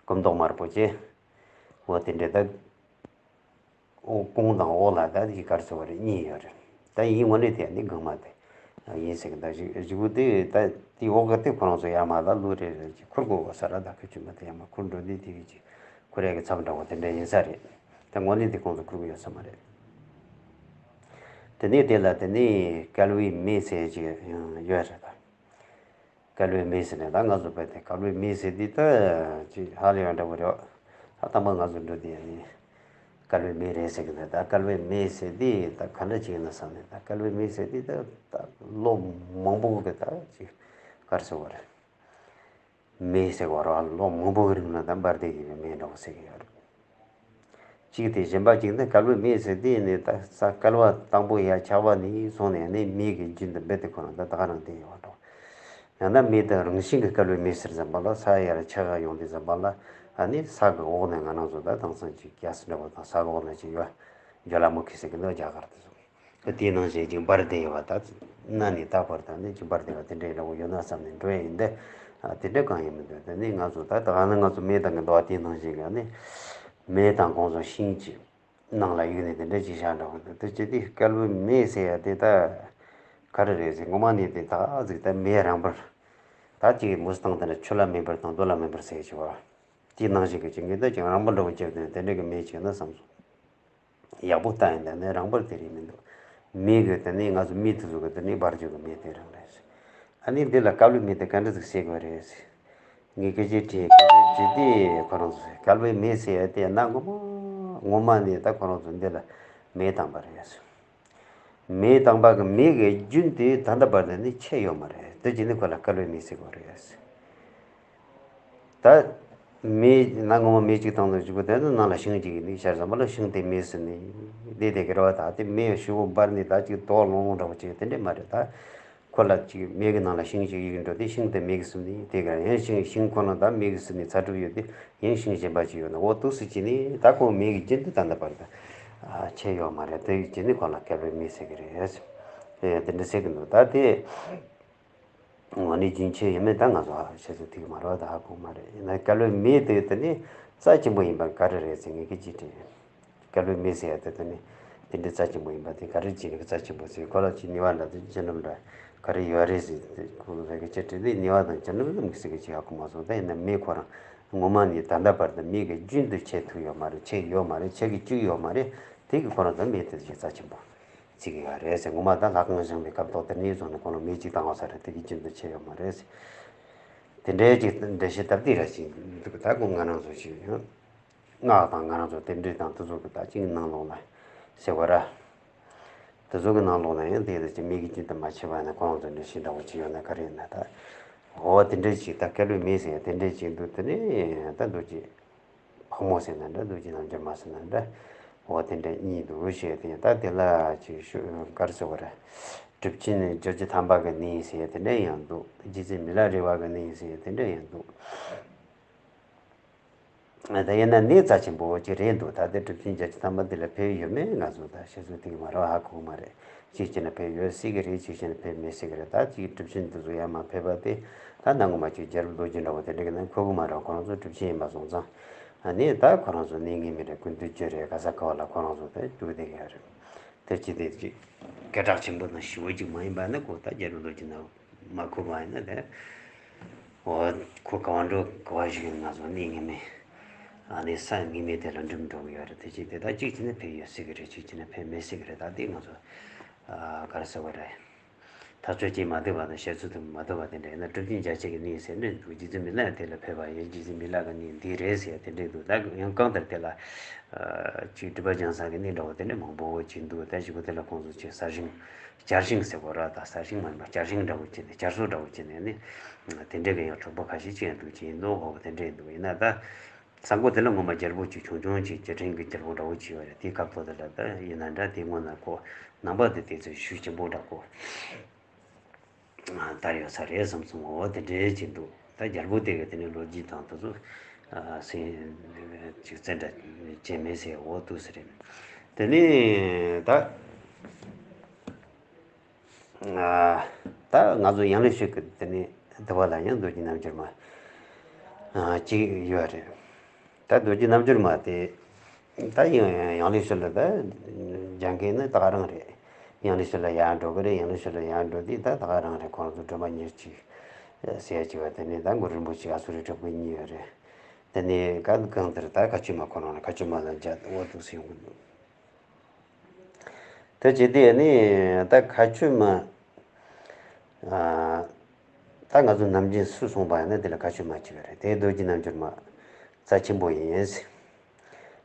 སྐུ་མདོག་དམར་པོ་བྱས། འོ་དེ་འདྲ་ད། འོ་གོང་དང་འོག་ལ་ད་དེ་གར་ཟེར་བ་རེད། གཉིས་ཡོད་རེད། ད་ཡིན་ངོ་ནས་དེ་ནི་སྒང་མ་དེ་ཡིན་ཟེར་གི། ད་གཞུག་གཞུག་གུ་དེ་ད་དེ་འོག་གི་དེ་ཁོ་རང་ཚོ་ཡར་མར་ལ་ལུས་རེ་རེ་ཅིག་ཁུར་དགོས་ས་ར། ད་ཁུ་ཆུ་མ་དེ་ཡར་མར་ཁུར་འགྲོ་དུས་དེ་གི་ཅིག་ཁུར་ཡ་གི་མཚམས་འདྲ་བོ་དེ་འདྲ་ཡིན་ས་རེད། ད་ངོ་ནས་དེ་ཁོང་ཚོ་ཁུར་གི་ཡོད་ས་མ་རེད། དེ་ནས་དེ་ལ་དེ་ནས་བསྐལ་པའི་མེ་ཟེར་ཅིག་ཡོད་རེད་ད། བསྐལ་པའི་མེ་ཟེར་ནས་ད་ང་ཚོ་བོད་དེ་བསྐལ་པའི་མེ་ཟེར་དུས་ད་ཅིག་ཧ་ལས་པ་འདྲ་བོ་རེད། ད་དང་པོ་ང་ཚོ་འགྲོ་དུས་ནི་བསྐལ་པའི་མེ་རེད་ཟེར་གི་འདུག་ད་བསྐལ་པའི་མེ་ཟེར་དུས་ད་ག་འདྲ་ཅིག་ཡིན་ན་བསམ་ནས། ད་བསྐལ་པའི་མེ་ཟེར་དུས་ད་ད་ལོ་མང་པོ་གི་ད་ཅིག་ག་རེ་ཟེར་བ་རེད། མེ་ཟེར་བ་རེད། ལོ་མང་པོ་གི་རིང་ལ་ད་འབར་བསྡད་ཀྱི་ཡོད་མེ་འདྲ་བོ་ཟེར་གི་ཡོད་རེད། གཅིག་དེ། གཞན་པ་གཅིག་ནི་བསྐལ་པའི་མེ་ཟེར་དུས་ནི་ད་ས་བསྐལ་པ་དང་པོ་ཡར་ཆགས་པ་ནས་བཟུང་ནས་ནི་མེ་གི་རྒྱུན་དུ་རྦད་དེ་ཁོ་རང་ད་ད་ག་རང་བསྡད་ཡོད་པ་འདྲ། ཡང་ན་མེ་དེ་རང་བཞིན་གྱིས་བསྐལ་པའི་མེ་ཟེར་ཙམ་པ་ལ་ས་ཡར་ཆགས་ཡོང་དུས་ཙམ་པ་ལ་ཨ་ནི་ས་གི་འོག་ནས་ང་རང་ཚོ་ད་དེང་སང་ཅིག་གྱ་སི་འདྲ་བོ་དང་ས་གི་འོག་ན་ཅིག་ཡོད། ཇོ་ལ་མུ་ཁི་ཟེར་གི་འདུག་རྒྱ་གར་དེ་ཚོ། དེའི་ནང་བཞིན་ཅིག་འབར་བསྡད་ཡོད་པ། ད་གནའ་ནས་ད་བར་དུ་ནི་ཅིག་འབར་བསྡད་པ་དེ་འདྲའི་འདྲ་བོ་ཡོད་ན་བསམ་ནས་འགྲོ་ཡ་ཡིན་ཏེ། ཨ་དེ་འདྲ་གང་ཡང་མི་འདུག་དེ་ནི་ང་ཚོ་ད་ད་ག་ནི་ང་ཚོ་མེ་དང་གི་འདུག་པ། དེའི་ནང་བཞིན་གི་ནི་མེ་དང་གོང་ཚོ་ཤིང་གི་ནང་ལ་གཡུགས་ནས་དེ་འདྲ་ཅིག་བཞག་འདྲ་བོ་འདུག་དེ་བྱས་དུས་བསྐལ་པའི་མེ་ཟེར་ཡ་དེ་ད་ག་རེ་རེད་ཟེར། ངོ་མ་ནས་དེ་ད་ཟིག་ད་མེ་རང་འབར། ད་ཅིག་མུ་སྟེང་དེ་ནི་ཆུ་ལ་མེ་འབར་དང་རྡོ་ལ་མེ་འབར་ཟེར་གྱི་བ། དེའི་ནང་བཞིན་གི་ཅིག་ངེས་ད་ཅིག་རང་འབར་འདྲ་བོ་བརྒྱབ་དེ་དེ་འདྲ་གི་མེ་ཅིག་ན་བསམ་སོང་། ཡག་པོ་ལྟ་ཡིན་ད་ནི་རང་འབར་དེ་རིགས་མི་འདུག་མེ་གི་དེ་ནི་ང་ཚོ་མི་དེ་ཚོ་གི་དེ་ནི་འབར་རྒྱུ་གི་མེ་དེ་རང་རེད། ཨ་ནི་འདི་ལ་བཀའ་བློན་མི་དེ་ག་འདྲ་ཟིག་བྱེད་དགོས་རེད། ངས་སྐད་ཆ་དྲིས། སྐད་ཆ་དྲིས་ཏེ་ཁོ་རང་ཚོས་བཀའ་བློན་མི་ཟེར་ཡ་དེ་གནའ་སྔོན་མ་སྔོན་མ་ནས་ད་ཁོ་རང་ཚོ་འདི་ལ་མེ་བཏང་པ་རེད། མེ་བཏང་པ་གི་མེ་གི་རྒྱུན་དེ་ད་ལྟ་བར་དུ་ནི་ཆད་ཡོད་མ་རེད། དེ་བྱས་ནས་ཁོ་ལ་བཀའ་བློན་མི་ཟེར་དགོས་རེད། ད་མེ་གནའ་སྔོན་མ་མེ་གཅིག་བཏང་དང་གཅིག་པོ་དེ་ནི་ནང་ལ་ཤིང་གཅིག་ཡིན་ནི་ཤར་ཟམ་པ་ལ་ཤིང་དེ་མེ་ཟེར་ནི་བསྡད་དེ་གི་རེད་བ། ད་དེ་མེ་ཤུ་བོ་འབར་ནི་ད་ཅིག་དོག་ལོང་ལོང་འདྲ་བོ་ཅིག་དེ་འདྲས་མ་རེད། ད་ཁོ་ལ་ཅིག་མེ་གི་ནང་ལ་ཤིང་ཅིག་ཡིག་འགྲོ་དེ་ཤིང་དེ་མེ་གི་ཟེར་ནི་དེ་ག་ཡང་ཤིང་ཤིང་ཁོ་ན་ད་མེ་གི་ཟེར་ནི་ཚ་གྲུབ་ཡོད་དེ་ཡང་ཤིང་གཞན་པ་ཅིག་ཡོད་ན་འོ་འདུག་སེ་བྱས་ནི་ད་ཁོ་མེ་གི་རྒྱུན་དུ་ད་ལྟ་བར་དུ་ཆད་ཡོད་མ་རེད། དེ་བྱས་ནི་ཁོ་ལ་བཀའ་བློན་མི་ཟེར་གི་རེད། དེ་འདྲ་ཟེར་གི་འདུག་ད་དེ། ངོ་ནས་རྒྱུན་ཆད་ཡོད་མེད་ད་ང་ཚོ་ཧ་ཤེས་ཚོད་ཐིག་མ་རེད་བ། ད་ཧ་གོ་མ་རེད། ཡིན་ན་བཀའ་བློན་མི་དེ་དེ་ནི་རྩ་ཆེན་པོ་ཡིན་པ་ག་རེ་རེད་ཟེར་ངས་སྐད་ཆ་དྲིས། བཀའ་བློན་མི་ཟེར་ཡ་དེ་དེ་ནི་དེ་འདྲའི་རྩ་ཆེན་པོ་ཡིན་པ་དེ་ག་རེ་བྱས་ནས་རྩ་ཆེན་པོ་ཟེར། ཁོ་ལ་ཅིག་ནུས་པ་འདྲ་དེ་ཅི་འདྲ་འདྲ་ག་རེ་ཡོད་རེད་ཟེར། ཁོ་ལ་སྐད་ཆ་དྲིས་དེ་ནུས་པ་དང་ཅི་འདྲ་འདྲ་མི་ཟེར་གི་ཅིག་ཧ་གོ་མ་སོང་། ད་ཡིན་ན་མི་ཁོ་རང་ངོ་མ་ནས་ད་ལྟ་བར་དུ་མི་གི་རྒྱུན་དུ་ཆད་ཐུབ་ཡོད་མ་རེད། ཆད་ཡོད་མ་རེད། ཆད་གི་བཅུག་ཡོད་མ་རེད། དེ་གི་ཁོ་རང་ད་མི་དེ་ཅིག་རྩ་ཆེན་པོ། བརྩི་གི་ཡོད་རེད་ཟེར། ངོ་མ་ད་ལྷ་ཁང་བཞེངས་པའི་སྐབས་ཐོག་དེ་ནས་བཟུང་ནས་ཁོང་ལ་མེ་གཅིག་བཏང་བ་ས་རེད། དེ་གི་རྒྱུན་དུ་ཆད་ཡོད་མ་རེད་ཟེར། དེ་འདྲའི་ཅིག་འགྲེལ་བཤད་སྟབས་བདེ་ར་ཅིག་འདུག་ད་ཁོང་ང་རང་ཚོ་ཞིག་ཡང་སྔགས་དང་ང་རང་ཚོ་རྟེན་འབྲེལ་དང་དེ་ཚོ་གི་ད་ཅིག་ནང་ལོགས་ན་ཟེར་བ་ར། དེ་ཚོ་གི་ནང་ལོགས་ན་ཡང་དེ་ལ་ཅིག་མེ་གི་རྒྱུན་དུ་མ་ཆད་པ་ན་ཁོང་ཚོ་འགྲེལ་བཤད་འདྲ་བོ་ཅིག་ཡོད་ན་ག་རེ་ཡིན་ན་ད། འོ་དེ་འདྲའི་ཅིག་ད་བཀའ་བློན་མི་ཟེར་དེ་འདྲའི་ཅིག་འདུག་དེ་ནས་ད་འདུག་ཅིག་ཕག་མོ་ཟེར་ན་འདྲ། རྡོ་རྗེ་རྣལ་འབྱོར་མ་ཟེར་ན་འདྲ། འོ་དེ་འདྲ་གཉིས་འདུག་ཞེས་དེ་ད་དེ་ལ་ཅིག་ཤོད་ག་རེ་ཟེར་བ་རེད། གྲུབ་ཆེན་རྒྱལ་སྲས་ཐམ་པ་གི་གནས་ཟེར་དེ་འདྲ་ཡང་འདུག་རྗེ་བཙུན་མི་ལ་རས་པ་གི་གནས་ཟེར་དེ་འདྲ་ཡང་འདུག་ད་ཡིན་ན་གནས་རྩ་ཆེན་པོ་ཅིག་རེད་འདུག་ད་དེ་གྲུབ་ཆེན་རྒྱལ་སྲས་ཐམ་པ་འདི་ལ་ཕེབས་ཡོད་མེད་ང་ཚོ་ད་ཤེས་ཚོད་ཐིག་མ་རེད། ཧ་གོ་མ་རེད། གཅིག་བྱས་ན་ཕེབས་ཡོད་སྲིད་གི་རེད། གཅིག་བྱས་ན་ཕེབས་མེད་སྲིད་གི་རེད། ད་གཅིག་གྲུབ་ཆེན་འདི་ཚོ་ཡར་མར་ཕེབས་པ་དེ་ད་ནང་ངོ་མ་གཅིག་རྒྱལ་པོ་རྡོ་རྗེ་འདྲ་བོ་དེ་འདྲ་གི་ནང་འཁོད་གི་མ་རེད། ཁོ་རང་ཚོ་གྲུབ་ཆེན་ཡིན་པ་སོང་ཙང་ཨ་ནི་ད་ཁོ་རང་ཚོ་གནས་ངེས་མེད་རེད། ཀུན་འདུས་སྤྱོད་རེད། ག་ས་ག་བ་ལ་ཁོ་རང་ཚོ་དེ་རྒྱུག་བསྡད་གི་ཡོད་རེད། དེ་ཅི་དེ་ཅིག་སྐད་གྲགས་ཆེན་པོ་དང་ཞེ་པོ་ཅིག་མ་ཡིན་པ་ནི་ཁོ་ད་རྒྱལ་པོ་རྡོ་རྗེ་འདྲ་བོ་མ་འཁོད་པ་ཡིན་ན་དེ་འོ་ཁོ་ག་བ་འགྲོ་ག་བ་ཞིག་ཡིན་ང་ཚོ་གནས་ངེས་མེད་ཨ་ནི་ས་ངེས་མེད་དེ་ལ་འགྲིམ་འགྲོ་གི་ཡོད་རེད། དེ་ཅི་དེ་ད་གཅིག་བྱས་ན་ཕེབས་ཡོད་སྲིད་གི་རེད། གཅིག་བྱས་ན་ཕེབས་མེད་སྲིད་གི་རེད། ད་དེ་ང་ཚོ་ག་རེ་ཟེར་བ་རེད། ཐག་གཅོད་བྱེད་མ་ཐུབ་པ་དང་བཤད་ཚུལ་དུ་མ་ཐུབ་པ་དེ་འདྲ་ཡིན་ན་གྲུབ་ཆེན་རྒྱལ་སྲས་ཀྱི་གནས་ཟེར་ནས་འདུག་རྗེ་བཙུན་མི་ལ་དེ་ལ་ཕེབས་པ་ཡིན། རྗེ་བཙུན་མི་ལ་གི་གནས་འདི་རེད་ཟེར་དེ་འདྲ་འདུག་ད་ཡང་གང་ལྟར་དེ་ལ་ཅིག་སྒྲུབ་པ་སྦྱང་ས་གི་གནས་འདྲ་བོ་དེ་འདྲ་མང་པོ་བོ་ཅིག་འདུག་ད་ཞིག་པོ་དེ་ལ་ཁོང་ཚོ་ཅིག་གསར་བཞེངས་བསྐྱར་བཞེངས་ཟེར་བ་ར། ད་གསར་བཞེངས་མ་ཡིན་པ་བསྐྱར་བཞེངས་འདྲ་བོ་བྱས་ནས་བསྐྱར་གསོ་འདྲ་བོ་བྱས་ནས་ནི་དེ་འདྲ་གི་ཡང་གྲུབ་པ་ཁ་ཤས་ཅིག་ཡང་འདུག་ཅིག་ཡིན་ནོ་འོ་དེ་འདྲ་འདུག་ཡིན་ན་ད། ས་གོ་དེ་ལ་ངོ་མ་རྒྱལ་པོ་གཅིག་ཆུང་ཆུང་གཅིག་རྗེས་དྲན་གྱི་རྒྱལ་པོ་འདྲ་བོ་གཅིག་ཡོད་རེད། དེའི་སྐབས་ཐོག་དེ་ལ་ད་ཡིན་ན་འདྲ་དེ་སྔོན་ན་ཁོ་ནང་པ་དེ་དེ་ཚོའི་ཤུགས་ཆེན་པོ་འདྲ་ཁོ་དར་ཡོད་ས་རེད་བསམ་སོང་། འོ་དེ་འདྲའི་གཅིག་འདུག་ད་རྒྱལ་པོ་དེ་ག་དེ་ནས་ལོ་རྒྱུས་དང་དེ་ཚོ་སེམས་ཅིག་བཙན་འདྲ་བྱས་མེད་ཟེར་འོ་འདུག་ས་རེད། དེ་ནས་ད། ད་ང་ཚོ་ཡང་ལེ་ཤོད་ཀྱི་དེ་ནས་དེ་བ་ལ་ཡང་རྡོ་རྗེ་རྣལ་འབྱོར་མ་གཅིག་ཡོད་རེད། ད་རྡོ་རྗེ་རྣལ་འབྱོར་མ་དེ་ད་ཡང་ཡང་ལེ་ཤོད་ལ་ད་སྦྱང་མཁན་ནི་ད་ག་རང་རེད། ཡང་ལེ་ཤོད་ལ་ཡར་འགྲོ་གི་རེད། ཡང་ལེ་ཤོད་ལ་ཡར་འགྲོ་དུས་ད་ད་ག་རང་རེད། ཁོང་ཚོ་སྒྲོལ་མ་ཉེར་གཅིག་ཟེར་ཡ་གཅིག་བ་དེ་ནས་ད་གུ་རུ་རིན་པོ་ཆེ་ཨ་སུ་རི་གྲུབ་ཀྱི་གཉིས་ཡོད་རེད། དེ་ནས་ག་གང་ལྟར་ད་མཁའ་སྤྱོད་མ་ཁོ་རང་ལ་མཁའ་སྤྱོད་མ་ལ་མཇལ་འོ་འདུག་སེ་ཡོང་གི་འདུག་དེ་བྱས་དུས་ནི་ད་མཁའ་སྤྱོད་མ། ད་ང་ཚོ་ནམ་རྒྱུན་སུ་གསུངས་པ་ཡིན་ན་དེ་ལ་མཁའ་སྤྱོད་མ་གཅིག་རེད། དེ་རྡོ་རྗེ་རྣལ་འབྱོར་མ་རྩ་ཆེན་པོ་ཡིན།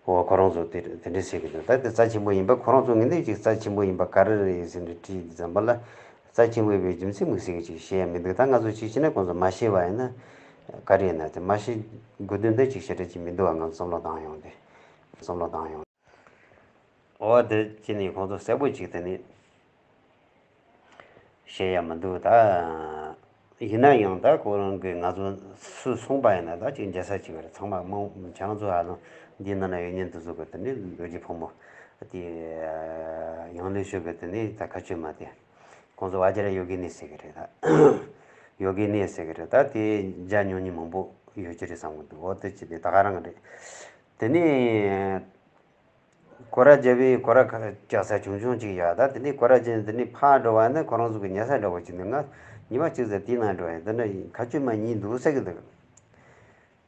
འོ་ཁོ་རང་ཚོ་དེ་དེ་འདྲས་ཟེར་གི་འདུག་ད་དེ་རྩ་ཆེན་པོ་ཡིན་པ་ཁོ་རང་ཚོ་ངས་འདི་ཅིག་རྩ་ཆེན་པོ་ཡིན་པ་ག་རེ་རེད་ཟེར་ནས་དྲིས་ཙམ་པ་ལ་རྩ་ཆེན་པོ་ཡིན་པའི་རྒྱུ་མཚན་དམིགས་བསལ་གྱི་ཅིག་བཤད་ཡ་མི་འདུག་ད་ང་ཚོ་ཅིག་བྱས་ན་ཁོང་ཚོ་མ་ཤེས་པ་ཡིན་ན་ག་རེ་ཡིན་ན་དེ་མ་ཤེས་དགོས་དོན་འདི་ཅིག་ཞེ་དྲག་ཅིག་མི་འདུག་བ། ང་ཚོ་བསམ་བློ་བཏང་ཡོང་དེ་བསམ་བློ་བཏང་ཡོང་། འོ་དེ་ཅི་ནས་ཁོང་ཚོ་གསལ་པོ་ཅིག་དེ་ནི་བཤད་ཡ་མི་འདུག་ད་ཡིན་ན་ཡང་ད་ཁོ་རང་གིས་ང་ཚོ་སུ་གསུངས་པ་ཡིན་ན་ད་ཅིག་མཇལ་ས་ཅིག་རེད། ཚང་མ་མང་ཁྱེད་རང་ཚོ་ཧ་ལམ་འདིའི་ནང་ན་ཡོད་མཁན་དེ་ཚོ་གི་དེ་ནི་རྡོ་རྗེ་ཕག་མོ་དེ་ཡང་ལེ་ཤོད་གི་དེ་ནི་ད་མཁའ་སྤྱོད་མ་དེ་ཁོང་ཚོ་ཝཱ་ཇ་ར་ཡོ་གི་ནི་ཟེར་གི་རེད། ད་ཡོ་གི་ནི་ཟེར་གི་རེད། ད་དེ་མཇལ་མྱོང་མཁན་མང་པོ་ཡོད་ཀྱི་རེད་བསམ་གི་འདུག་འོ་དེ་ཅི་དེ་ད་ག་རང་གི་རེད། དེ་ནི། སྐོར་ར་རྒྱབ་པའི་སྐོར་ར་རྒྱག་ས་ཆུང་ཆུང་ཅིག་ཡོད། ད་དེ་ནས་སྐོར་ར་རྒྱབ་དེ་ནས་ཕར་འགྲོ་བ་ནི་ཁོ་རང་ཚོ་གི་ཉལ་ས་འདྲ་བོ་ཅིག་འདུག་ང་ཉི་མ་གཅིག་ཙམ་དེའི་ནང་འགྲོ་ཡིན། དེ་ནས་མཁའ་སྤྱོད་མ་གཉིས་འདུག་ཟེར་གི་འདུག་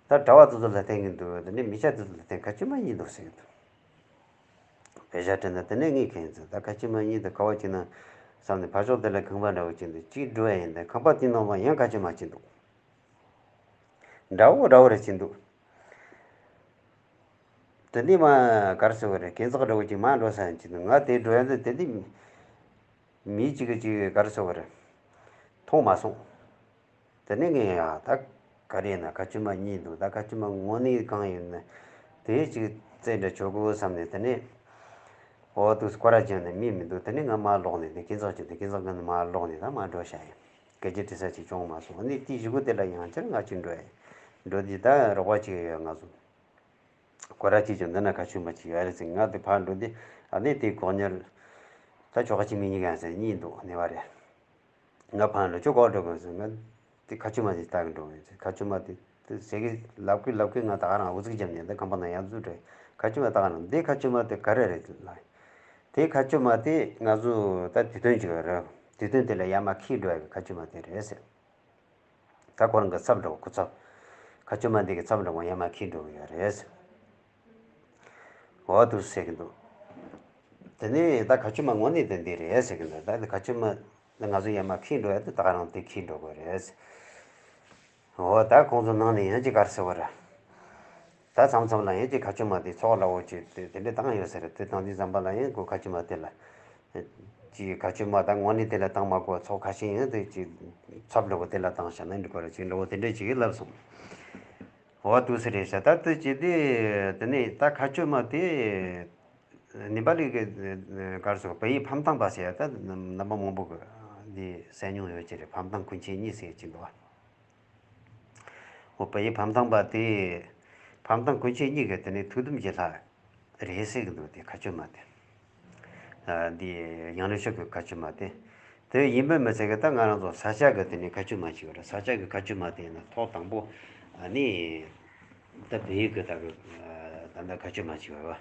ད་གྲྭ་བ་ཚོ་ཚོ་ལ་བསྟན་གི་འདུག་དེ་ནས་མི་སྐྱ་ཚོ་ཚོ་ལ་བསྟན། མཁའ་སྤྱོད་མ་གཉིས་འདུག་ཟེར་གི་འདུག་བེ་ཤ་དྲན་ན་དེ་ནས་ངས་མཁྱེན་ཚོད་ད་མཁའ་སྤྱོད་མ་གཉིས་དེ་ག་བ་ཅིག་ན་ བསམ་ནས་ཕར་ཕྱོགས་དེ་ལ་ཁང་པ་འདྲ་བོ་ཅིག་འདུག་ཅིག་འགྲོ་ཡ་ཡིན་ད། ཁང་པ་དེའི་ནང་ལ་ཡང་ཁ་ཆུ་མ་ཅིག་འདུག་འདྲ་བོ་འདྲ་བོ་རེ་ཅིག་འདུག་དེ་ནས་མ་ག་རེ་ཟེར་བ་རེད། གན་ཚག་འདྲ་བོ་ཅིག་མར་འགྲོ་ས་ཡང་ཅིག་འདུག་ང་དེ་འགྲོ་ཡ་འདི་དེ་འདི་མི་གཅིག་གིས་ཅིག་ག་རེ་ཟེར་བ་རེད། མཐོང་མ་སོང་། དེ་ནས་ངས་ཡ་ད་ག་རེ་ཡིན་ན་ཁ་ཆུ་མ་གཉིས་འདུག་ད་ཁ་ཆུ་མ་དངོས་གནས་གང་ཡིན་ན་དེ་ཅིག་རྩད་འདྲ་ཆོད་གོ་བསམ་ནས། དེ་ནས་འོ་དུ་སྐོར་ར་བརྒྱབ་ནས་མི་མི་འདུག་དེ་ནས་ང་མར་ལོག་ནས། དེ་གན་ཚག་ཅིག་དེ་གན་ཚག་གི་ནང་མར་ལོག་ནས་ད་མར་འགྲོ་བྱ་ཡིན། སྐད་ཆ་དྲི་ས་ཅིག་བྱུང་མ་སོང་། ཨ་ནི་དེའི་གཞུག་གུ་དེ་ལ་ཡང་བསྐྱར་ང་ཅིག་འགྲོ་ཡ་ཡིན། འགྲོ་དུས་ད་རོགས་པ་ཅིག་ཡོད། ང་ཚོ་སྐོར་ར་ཅིག་ཀྱང་འདི་ན་ཁ་ཆུ་མ་ཅིག་ཡོད་རེད་ཟེར། ང་དེ་ཕར་འགྲོ་དུས་ཨ་ནི་དེའི་སྒོ་ཉར་ད་ཁྱོ་ག་ཅིག་མི་གཉིས་ཀ་ཟེར་གཉིས་འདུག་ནི་བ་རེད། ང་ཕར་འགྲོ། ཁྱོད་སྒོར་འགྲོ་དགོས་ཟེར། ང་དེ་ཁ་ཆུ་མ་དེ་ལྟ་གི་འགྲོ་ཡིན་ཟེར། ཁ་ཆུ་མ་དེ་དེ་ཟེར་གི་ལབ་གི་ལབ་གི་ང་ད་ག་རང་འུ་ཚུགས་བརྒྱབ་ནས་འདི་ཁང་པ་ནང་ཡར་འཛུལ་འགྲོ་ཡིན། ཁ་ཆུ་མ་ད་ག་རང་འདི་ཁ་ཆུ་མ་དེ་ག་རེ་རེད་ལབ། དེ་ཁ་ཆུ་མ་དེ་ང་ཚོ་ད་དུས་སྟོན་ཅིག་ཡོད་རེད། དུས་སྟོན་དེ་ལ་ཡར་མར་འཁྱེར་འགྲོ་ཡ་གི་ཁ་ཆུ་མ་དེ་རེད་ཟེར། ད་ཁོ་རང་གི་ཚབ་འགྲོ། སྐུ་ཚབ། ཁ་ཆུ་མ་འདི་གི་ཚབ་འགྲོ་ཡར་མར་འཁྱེར་འགྲོ་གི་ཡོད་རེད། འོ་དུ་ཟེར་གི་འདུག་དེ་ནས་ད་ཁ་ཆུ་མ་དངོས་གནས་དེ་འདི་རེད་ཟེར་གི་འདུག་ད་ཁ་ཆུ་མ་ང་ཚོ་ཡར་མར་འཁྱེར་འགྲོ་ཡ་དེ་ད་ག་རང་དེ་འཁྱེར་འགྲོ་དགོས་རེད། འོ་ད་ཁོང་ཚོ་ནང་ནས་ཡང་ཅིག་ག་རེ་ཟེར་བ་རེད། ད་མཚམས་མཚམས་ལ་ཡང་ཅིག་ཁ་ཆུ་མ་དེ་ཚོགས་འདྲ་བོ་ཅིག་དེ་དེ་འདྲ་བཏང་ཡོད་ས་རེད། དེ་བཏང་དུས་ཙམ་པ་ལ་ཡང་ཁོ་ཁ་ཆུ་མ་དེ་ལ་ཅིག་ཁ་ཆུ་མ་ད་དངོས་གནས་དེ་ལ་བཏང་མ་དགོས། ཚོགས་ཁ་ཤས་ཡང་དེ་ཅིག་ཚབ་འདྲ་བོ་དེ་ལ་བཏང་བཞག་ན་འགྲིག་གི་རེད་ཅིག་འདྲ་བོ་དེ་འདྲ་ཅིག་ལབ་སོང་། འོ་དུ་ཟེར་རེད་ཤག་ད་དེ་ཅིག་དེ་དེ་ནས་ད་ཁ་ཆུ་མ་དེ་ནེ་པ་ལི་གི་ག་རེ་ཟེར། བལ་ཡུལ་ཕམ་ཐང་པ་ཟེར་ཡ་ད་རྣམ་པ་མང་པོ་གི་འདི་གསན་མྱོང་ཡོད་ཀྱི་རེད། ཕམ་ཐང་ཀུན་མཁྱེན་གཉིས་ཟེར་གྱི་འདུག་བ། འོ་བལ་ཡུལ་ཕམ་ཐང་པ་དེ། ཕམ་ཐང་ཀུན་མཁྱེན་གཉིས་ཀྱི་དེ་ནས་ཐུགས་དམ་གྱི་ལྷ་རེད་ཟེར་གྱི་འདུག་དེ་ཁ་ཆུ་མ་དེ། ཨ་འདི་ཡང་ལེ་ཤོད་ཀྱི་ཁ་ཆུ་མ་དེ། དེ་ཡིན་པའི་མི་ཚད་ཀྱི་ད་ང་རང་ཚོ་ས་སྐྱ་གི་དེ་ནས་ཁ་ཆུ་མ་ཞིག་ཡོད་རེད། ས་སྐྱ་གི་ཁ་ཆུ་མ་དེ་ཡིན་ན་ཐོག་དང་པོ་ཨ་ནི་ད་བལ་ཡུལ་གྱི་ད་གི་ད་ད་ཁ་ཆུ་མ་ཞིག་ཡོད་བ།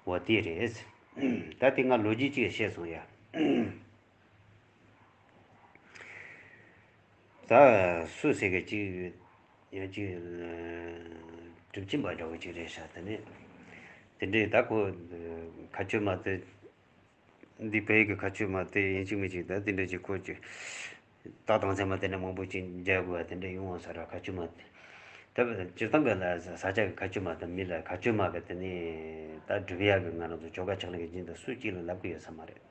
འོ་དེ་རེད། ད་དེ་ང་ལོ་རྒྱུས་ཅིག་བཤད་སོང་ཡ། ད་སུ་ཟེར་གི་ཅིག་ཡང་ཅིག་གྲུབ་ཆེན་པ་འདྲ་བོ་ཅིག་རེད་ཤག་དེ་ནས་དེ་འདྲའི་ད་ཁོ་ཁ་ཆུ་མ་དེ་འདི་བལ་ཡུལ་གྱི་ཁ་ཆུ་མ་དེ་ཡིན་གཅིག་མིན་གཅིག་ད་དེ་འདྲ་ཅིག་ཁོ་ཅིག་ད་དང་ཚད་མ་དེ་འདྲ་མང་པོ་ཅིག་མཇལ་དགོས་པ་དེ་འདྲ་ཡོང་བ་ས་ར། ཁ་ཆུ་མ་དེ་ད་སྤྱིར་བཏང་གི་ལ་ས་སྐྱ་གི་ཁ་ཆུ་མ་དེ་མི་ལ་ཁ་ཆུ་མ་གི་དེ་ནས་ད་སྒྲུབ་ཡག་གི་ང་རང་ཚོ་ཆོ་ག་ཕྱག་ལེན་གྱི་རྒྱུན་དུ་སུ་གཅིག་ལ་ལབ་གི་ཡོད་ས་མ་རེད།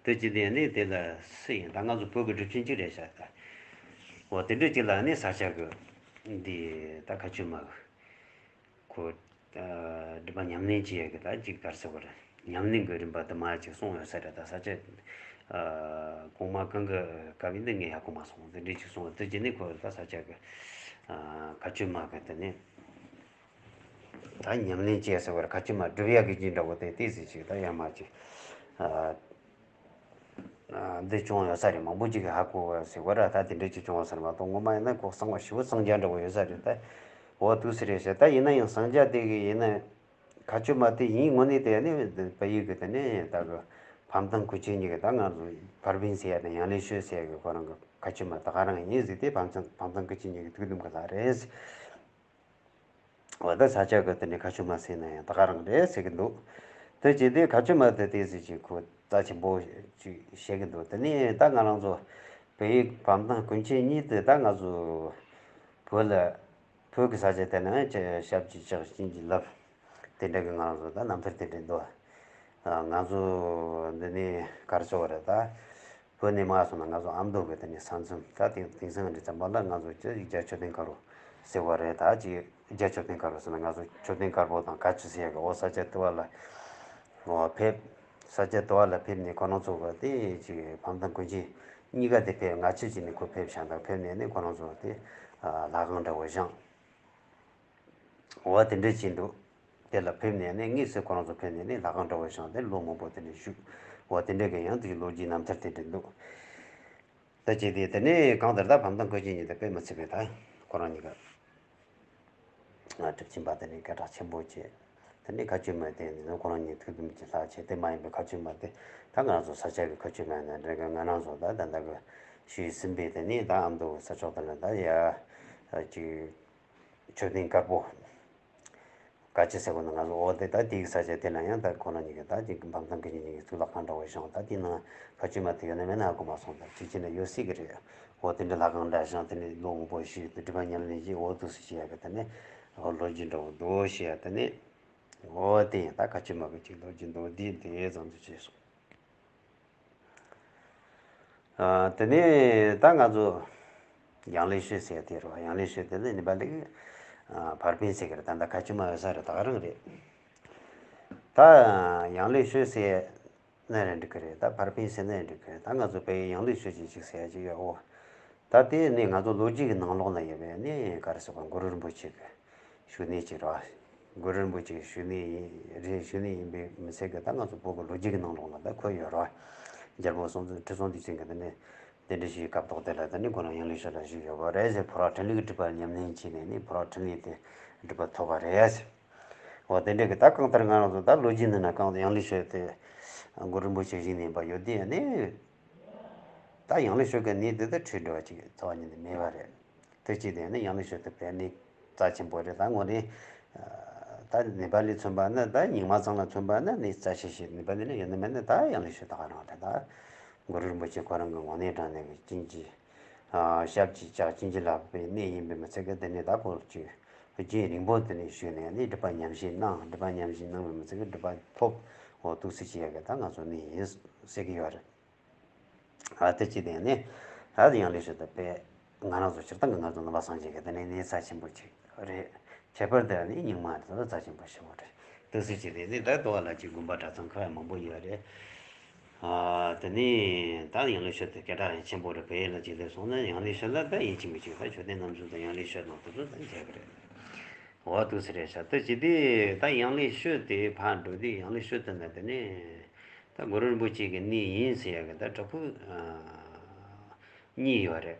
དེ་ཅི་དེ་ནི་དེ་ལ་སུ་ཡིན་ད་ང་ཚོ་བོད་ཀྱི་སྒྲུབ་ཆེན་གཅིག་རེད་ཤག་ད། འོ་དེ་འདྲ་ཅིག་ལ་ནི་ས་སྐྱ་གི་འདི་ད་ཁ་ཆུ་མ་གི་ཁོ་སྒྲུབ་པ་ཉམས་ལེན་བྱེད་ཡ་གི་ད་ཅིག་ག་རེ་ཟེར་བ་རེད། ཉམས་ལེན་གི་རིམ་པ་དུ་མ་ཅིག་གསུངས་ཡོད་ས་རེད། ད་ས་སྐྱ་གོང་མ་གང་གི་སྐབས་ཡིན་ན་ངས་ཡ་གོ་མ་སོང་། དེ་འདྲ་ཅིག་གསུངས་ཡོད། དེ་ཅི་ནི་ཁོ་ད་ས་སྐྱ་གི་ཁ་ཆུ་མ་གི་དེ་ནི། ད་ཉམས་ལེན་བྱས་ཟེར་བར་ཁ་ཆུ་མ་སྒྲུབ་ཡག་གི་རྒྱུ་འདྲ་བོ་དེ་ཏོག་ཙམ་ཅིག་ད་ཡར་མར་ཅིག་ཨ་ཨ་འདི་བྱུང་ཡོད་ས་རེད། མང་པོ་ཅིག་གིས་ཧ་གོ་བ་ཟེར་བ་ར། ད་དེ་འདྲ་ཅིག་བྱུང་བ་ཟེར་མ་གཏོགས་ངོ་མ་ཡིན་ན་ཁོ་གསང་བ་ཞེ་པོ་གསང་རྒྱ་འདྲ་བོ་ཡོད་ས་རེད། ད་འོ་དུས་སུ་རེད་ཟེར། ད་ཡིན་ན་ཡང་གསང་རྒྱ་དེ་གི་ཡིན་ན་ཁ་ཆུ་མ་དེ་ཡིན་དངོས་གནས་དེ་ནི་བལ་ཡུལ་གི་དེ་ནི་ད་གི་ཕམ་ཐང་ཀུན་མཁྱེན་གཉིས་གི་ད་ང་ཚོ་བར་བིན་ཟེར་ཡ་ནི་ཡང་ལེ་ཤོད་ཟེར་ཡ་གི་ཁོ་རང་གི་ཁ་ཆུ་མ་ད་ག་རང་ཡིན་ཟེར། དེ་ཕམ་ཐང་ཕམ་ཐང་ཀུན་མཁྱེན་གཉིས་གི་ཐུགས་དམ་གི་ལྷ་རེད། འོ་ད་ས་སྐྱ་གི་དེ་ནི་ཁ་ཆུ་མ་ཟེར་ན་ཡང་ད་ག་རང་རེད་ཟེར་གི་འདུག་དེ་བྱས་ཏེ་ཁ་ཆུ་མ་དེ་ཏོག་ཙམ་ཅིག་ཁོ་རྩ་ཆེན་པོ་ཅིག་བཤད་གི་འདུག་དེ་ནས་ད་ང་རང་ཚོ་བལ་ཡུལ་ཕམ་ཐང་ཀུན་མཁྱེན་གཉིས་དེ་ད་ང་ཚོ་བོད་ལ་བོད་ཀྱི་ས་ཆ་དེ་ན་ཅི་ཞབས་ཀྱིས་བཅགས་བྱིན་གྱིས་བརླབས། དེ་འདྲ་གི་ང་རང་ཚོ་ད་རྣམ་ཐར་དེ་འདྲ་འདུག་ང་ཚོ་འདི་ནས་ག་རེ་ཟེར་བ་རེད། ད་བོད་ནས་མར་སོང་ན་ང་ཚོ་ཨ་མདོ་གི་དེ་ནས་ས་མཚམས་ད་དེང་དེང་སང་འདི་ཙམ་པ་ལ་ང་ཚོ་ཅི་རྒྱ་མཆོད་རྟེན་དཀར་པོ་ཟེར་བ་རེད། ད་ཅི་རྒྱ་མཆོད་རྟེན་དཀར་པོ་ཟེར་ན་ང་ཚོ་མཆོད་རྟེན་དཀར་པོ་དང་ག་ཅི་ཟེར་ཡ་གི་འོ་ས་སྐྱ་ལྟེ་བ་ལ་འོ་ཕེབས། ས་སྐྱ་ལྟེ་བ་ལ་ཕེབས་ནས་ཁོ་རང་ཚོ་གི་དེ་ཅི་ཕམ་ཐང་ཀུན་མཁྱེན་གཉིས་ཀ་དེ་ཕེབས། ང་ཕྱི་ཅི་ནས་ཁོ་ཕེབས་བཞག་འདུག་ཕེབས་ནས་ནི་ཁོ་རང་ཚོ་དེ་ལྷ་ཁང་འདྲ་བོ་བཞེངས། འོ་དེ་འདྲ་བྱས་འདུག་དེ་ལ་ཕེབས་ནས་ནི་དངོས་སུ་ཁོ་རང་ཚོ་ཕེབས་ནས་ནི་ལྷ་ཁང་འདྲ་བོ་བཞེངས་ཏེ་ལོ་མང་པོ་དེ་འདྲ་བཞུགས། འོ་དེ་འདྲ་གི་ཡང་དེའི་ལོ་རྒྱུས་རྣམ་ཐར་དེ་འདྲ་འདུག་ད་བྱས་ཏེ་དེ་ནས་གང་ལྟར་ད་ཕམ་ཐང་ཀུན་མཁྱེན་གཉིས་དེ་དཔེ་མི་སྲིད་པའི་ད་ཁོ་རང་གཉིས་ཀ་གྲུབ་ཆེན་པ་དེ་ནས་སྐད་གྲགས་ཆེན་པོ་བྱས། དེ་ནས་ཁ་ཆུ་མ་དེ་ནི་ཁོ་རང་གཉིས་ཐུགས་དམ་གྱི་ལྷ་བྱས། དེ་མ་ཡིན་པའི་ཁ་ཆུ་མ་དེ་ད་ང་རང་ཚོ་ས་སྐྱ་གི་ཁ་ཆུ་མ་ཡིན་ན་འདྲ་གི། ང་རང་ཚོ་ད་ད་ལྟ་གི་ཞུས་ཟིན་པའི་དེ་ནས་ད་ཨ་མདོ་གི་ས་ཕྱོགས་དེ་ལ་ད་ཡ་ཅིག་མཆོད་རྟེན་དཀར་པོ། ག་ཅི་ཟེར་དགོས་ན། ང་ཚོ་འོ་དེ་ད་དེའི་ས་ཆ་དེ་ན་ཡང་ད་ཁོ་རང་གཉིས་ཀྱི་ད་ཅིག་འབམ་ཐང་གི་གཉིས་ཀྱི་གཙུག་ལག་ཁང་འདྲ་བོ་བཞེངས། ད་དེ་ན་ག་ཅི་མ་དེ་ཡོད་ན་མེད་ན་ཧ་གོ་མ་སོང་། ད་ཅི་ཅི་ན་ཡོད་སྲིད་ཀྱི་རེད། འོ་དེ་འདྲ་ལྷ་ཁང་འདྲ་བཞེངས། དེ་ནས་ལོ་མང་པོ་ཞིག་ཏུ་སྒྲིབ་པ་ཉམས་ལེན་བྱས། འོ་འདུག་སེ་བྱེད་ཡག་གི་དེ་ནས་འོ་ལོ་རྒྱུས་འདྲ་བོ་འདུག་བཤད་ཡ། དེ་ནས་འོ་དེ་ཡང་ད་ག་ཅི་མ་གི་ཅིག་ལོ་རྒྱུས་འདུག་དེ་དེ་ཙམ་དུ་བྱས་སོང་། ཨ། དེ་ནས་ད་ང་ཚོ་ཡང་ལེ་ཤོད་ཟེར་དེ་རེད་བ། ཡང་ལེ་ཤོད་དེ་ནི་ནི་པ་ལི་གི་ཨ་བར་པིན་ཟེར་གི་རེད། ད་ད་ཁ་ཆུ་མ་ཡོད་ས་རེད། ད་ག་རང་རེད། ད་ཡང་ལེ་ཤོད་ཟེར་ན་རེད་འགྲིག་གི་རེད། ད་བར་པིན་ཟེར་ན་རེད་འགྲིག་གི་རེད། ད་ང་ཚོ་བལ་ཡུལ་ཡང་ལེ་ཤོད་ཅིག་ཅིག་ཟེར་ཡ་ཅིག་ཡོད། འོ། ད་དེ་ནི་ང་ཚོ་ལོ་རྒྱུས་ཀྱི་ནང་ལོགས་ན་ཡོད་པའི་ནི་ག་རེ་ཟེར་བ། གུ་རུ་རིན་པོ་ཆེ་གི་བཞུགས་གནས་ཅིག་རེད། གུ་རུ་རིན་པོ་ཆེ་བཞུགས་གནས་ཡིན་རེད། བཞུགས་གནས་ཡིན་པའི་མི་ཚད་ཀྱི་ད་ང་ཚོ་བོད་ཀྱི་ལོ་རྒྱུས་ཀྱི་ནང་ལོགས་ལ་ད་འཁོད་ཡོད་རེད། རྒྱལ་པོ་སྲོང་བཙན་ཁྲི་སྲོང་ལྡེ་བཙན་གྱིས་དེ་ནས་གདན་འདྲེན་ཞུས་སྐབས་ཐོག་དེ་ལ་ད་ནི་ཁོ་རང་ཡང་ལེ་ཤོད་ལ་བཞུགས་ཡོད་པ་རེད་ཟེར། ཕོ་བྲང་འཕྲིན་ལས་ཀྱི་སྒྲུབ་པ་ཉམས་ལེན་བྱས་ནས་ནི་ཕོ་བྲང་འཕྲིན་ལས་དེ་སྒྲུབ་པ་ཐོབ་པ་རེད་ཟེར། འོ་དེ་འདྲ་གི་ད་གང་ལྟར་ང་རང་ཚོ་ད་ལོ་རྒྱུས་འདི་ན་གང་ཡང་ལེ་ཤོད་དེ་གུ་རུ་རིན་པོ་ཆེ་བཞུགས་གནས་ཡིན་པ་ཡོད་དེ། ནི་ད་ཡང་ལེ་ཤོད་ཀྱི་གནས་དེ་ད་འཁྲུལ་འགྲོ་བ་ཅིག་རྩ་བ་ཉིད་ནས་མེད་པ་རེད། དེ་ཅི་སྟེ་ནི་ཡང་ལེ་ཤོད་དེ་བས་ནི་རྩ་ཆེན་པོ་རེད། ད་དངོས་གནས་ད་ནི་པ་ལི་མཚོན་པ་ན། ད་རྙིང་མ་ཚང་ལ་མཚོན་པ་ན་ནི་རྩ་ཆེ་ཤོས་ནི་པ་ལི་ན་ཡོད་ན་མེད་ན་ད་ཡང་ལེ་ཤོད་ད་ག་རང་རེད། ད་གུ་རུ་རིན་པོ་ཆེ་ཁོ་རང་གི་ངོས་ནས་དྲངས་ནས་ཀྱི་བྱིན་གྱིས་ཨ་ཞབས་ཀྱིས་བཅགས། བྱིན་གྱིས་བརླབས་པའི་གནས་ཡིན་པའི་མི་ཚད་ཀྱི་དེ་ནས་ད་ཁོ་ཅིག་རྒྱུན་རིང་པོ་དེ་ནས་བཞུགས་ནས་ནི་སྒྲུབ་པ་ཉམས་བཞེས་གནང་། སྒྲུབ་པ་ཉམས་བཞེས་གནང་བའི་མི་ཚད་ཀྱི་སྒྲུབ་པ་ཐོབ། འོ་འདུག་སེ་བྱེད་ཡག་གི་ད་ང་ཚོ་གནས་ཡིན་ཟེར་གྱི་ཡོད་རེད། ཨ་དེ་ཅི་སྟེ་ནི་ད་ཡང་ལེ་ཤོད་དེ་བས་ང་རང་ཚོ་སྤྱིར་བཏང་གི་ང་ཚོ་ནང་པ་སངས་རྒྱས་ཀྱི་དེ་ནས་གནས་རྩ་ཆེན་པོ་ཅིག་རེད། ཁྱད་པར་དུ་ནི་རྙིང་མ་དེ་ཚོ་རྩ་ཆེན་པོ་ཞེ་པོ་རེད། འདུག་སེ་བྱས་ཏེ་ནི་ད་དོ་བ་ལ་ཅིག་དགོན་པ་གྲྭ་ཚང་ཁག་མང་པོ་ཡོད་རེད། ཨ་དེ་ནི་ད་ཡང་ལེ་ཤོད་དེ་སྐད་གྲགས་ཡང་ཆེན་པོ་རེད། བལ་ཡུལ་ལ་ཅིག་སླེབས་སོང་ན་ཡང་ལེ་ཤོད་ལ་ད་ཡིན་གཅིག་མིན་གཅིག་ད་མཆོད་རྟེན་རྣམ་གསུམ་དང་ཡང་ལེ་ཤོད་ནང་དེ་ཚོ་ད་མཇལ་གི་རེད། འོ་འདུག་སེ་རེད་ཤག་དེ་ཅི་སྟེ་ད་ཡང་ལེ་ཤོད་དེ་ཕར་འགྲོ་དུས་ཡང་ལེ་ཤོད་དེ་ན་དེ་ནས་ད་གུ་རུ་རིན་པོ་ཆེ་གི་གནས་ཡིན་ཟེར་ཡག་གི་ད་བྲག་ཕུག་ཨ་གཉིས་ཡོད་རེད།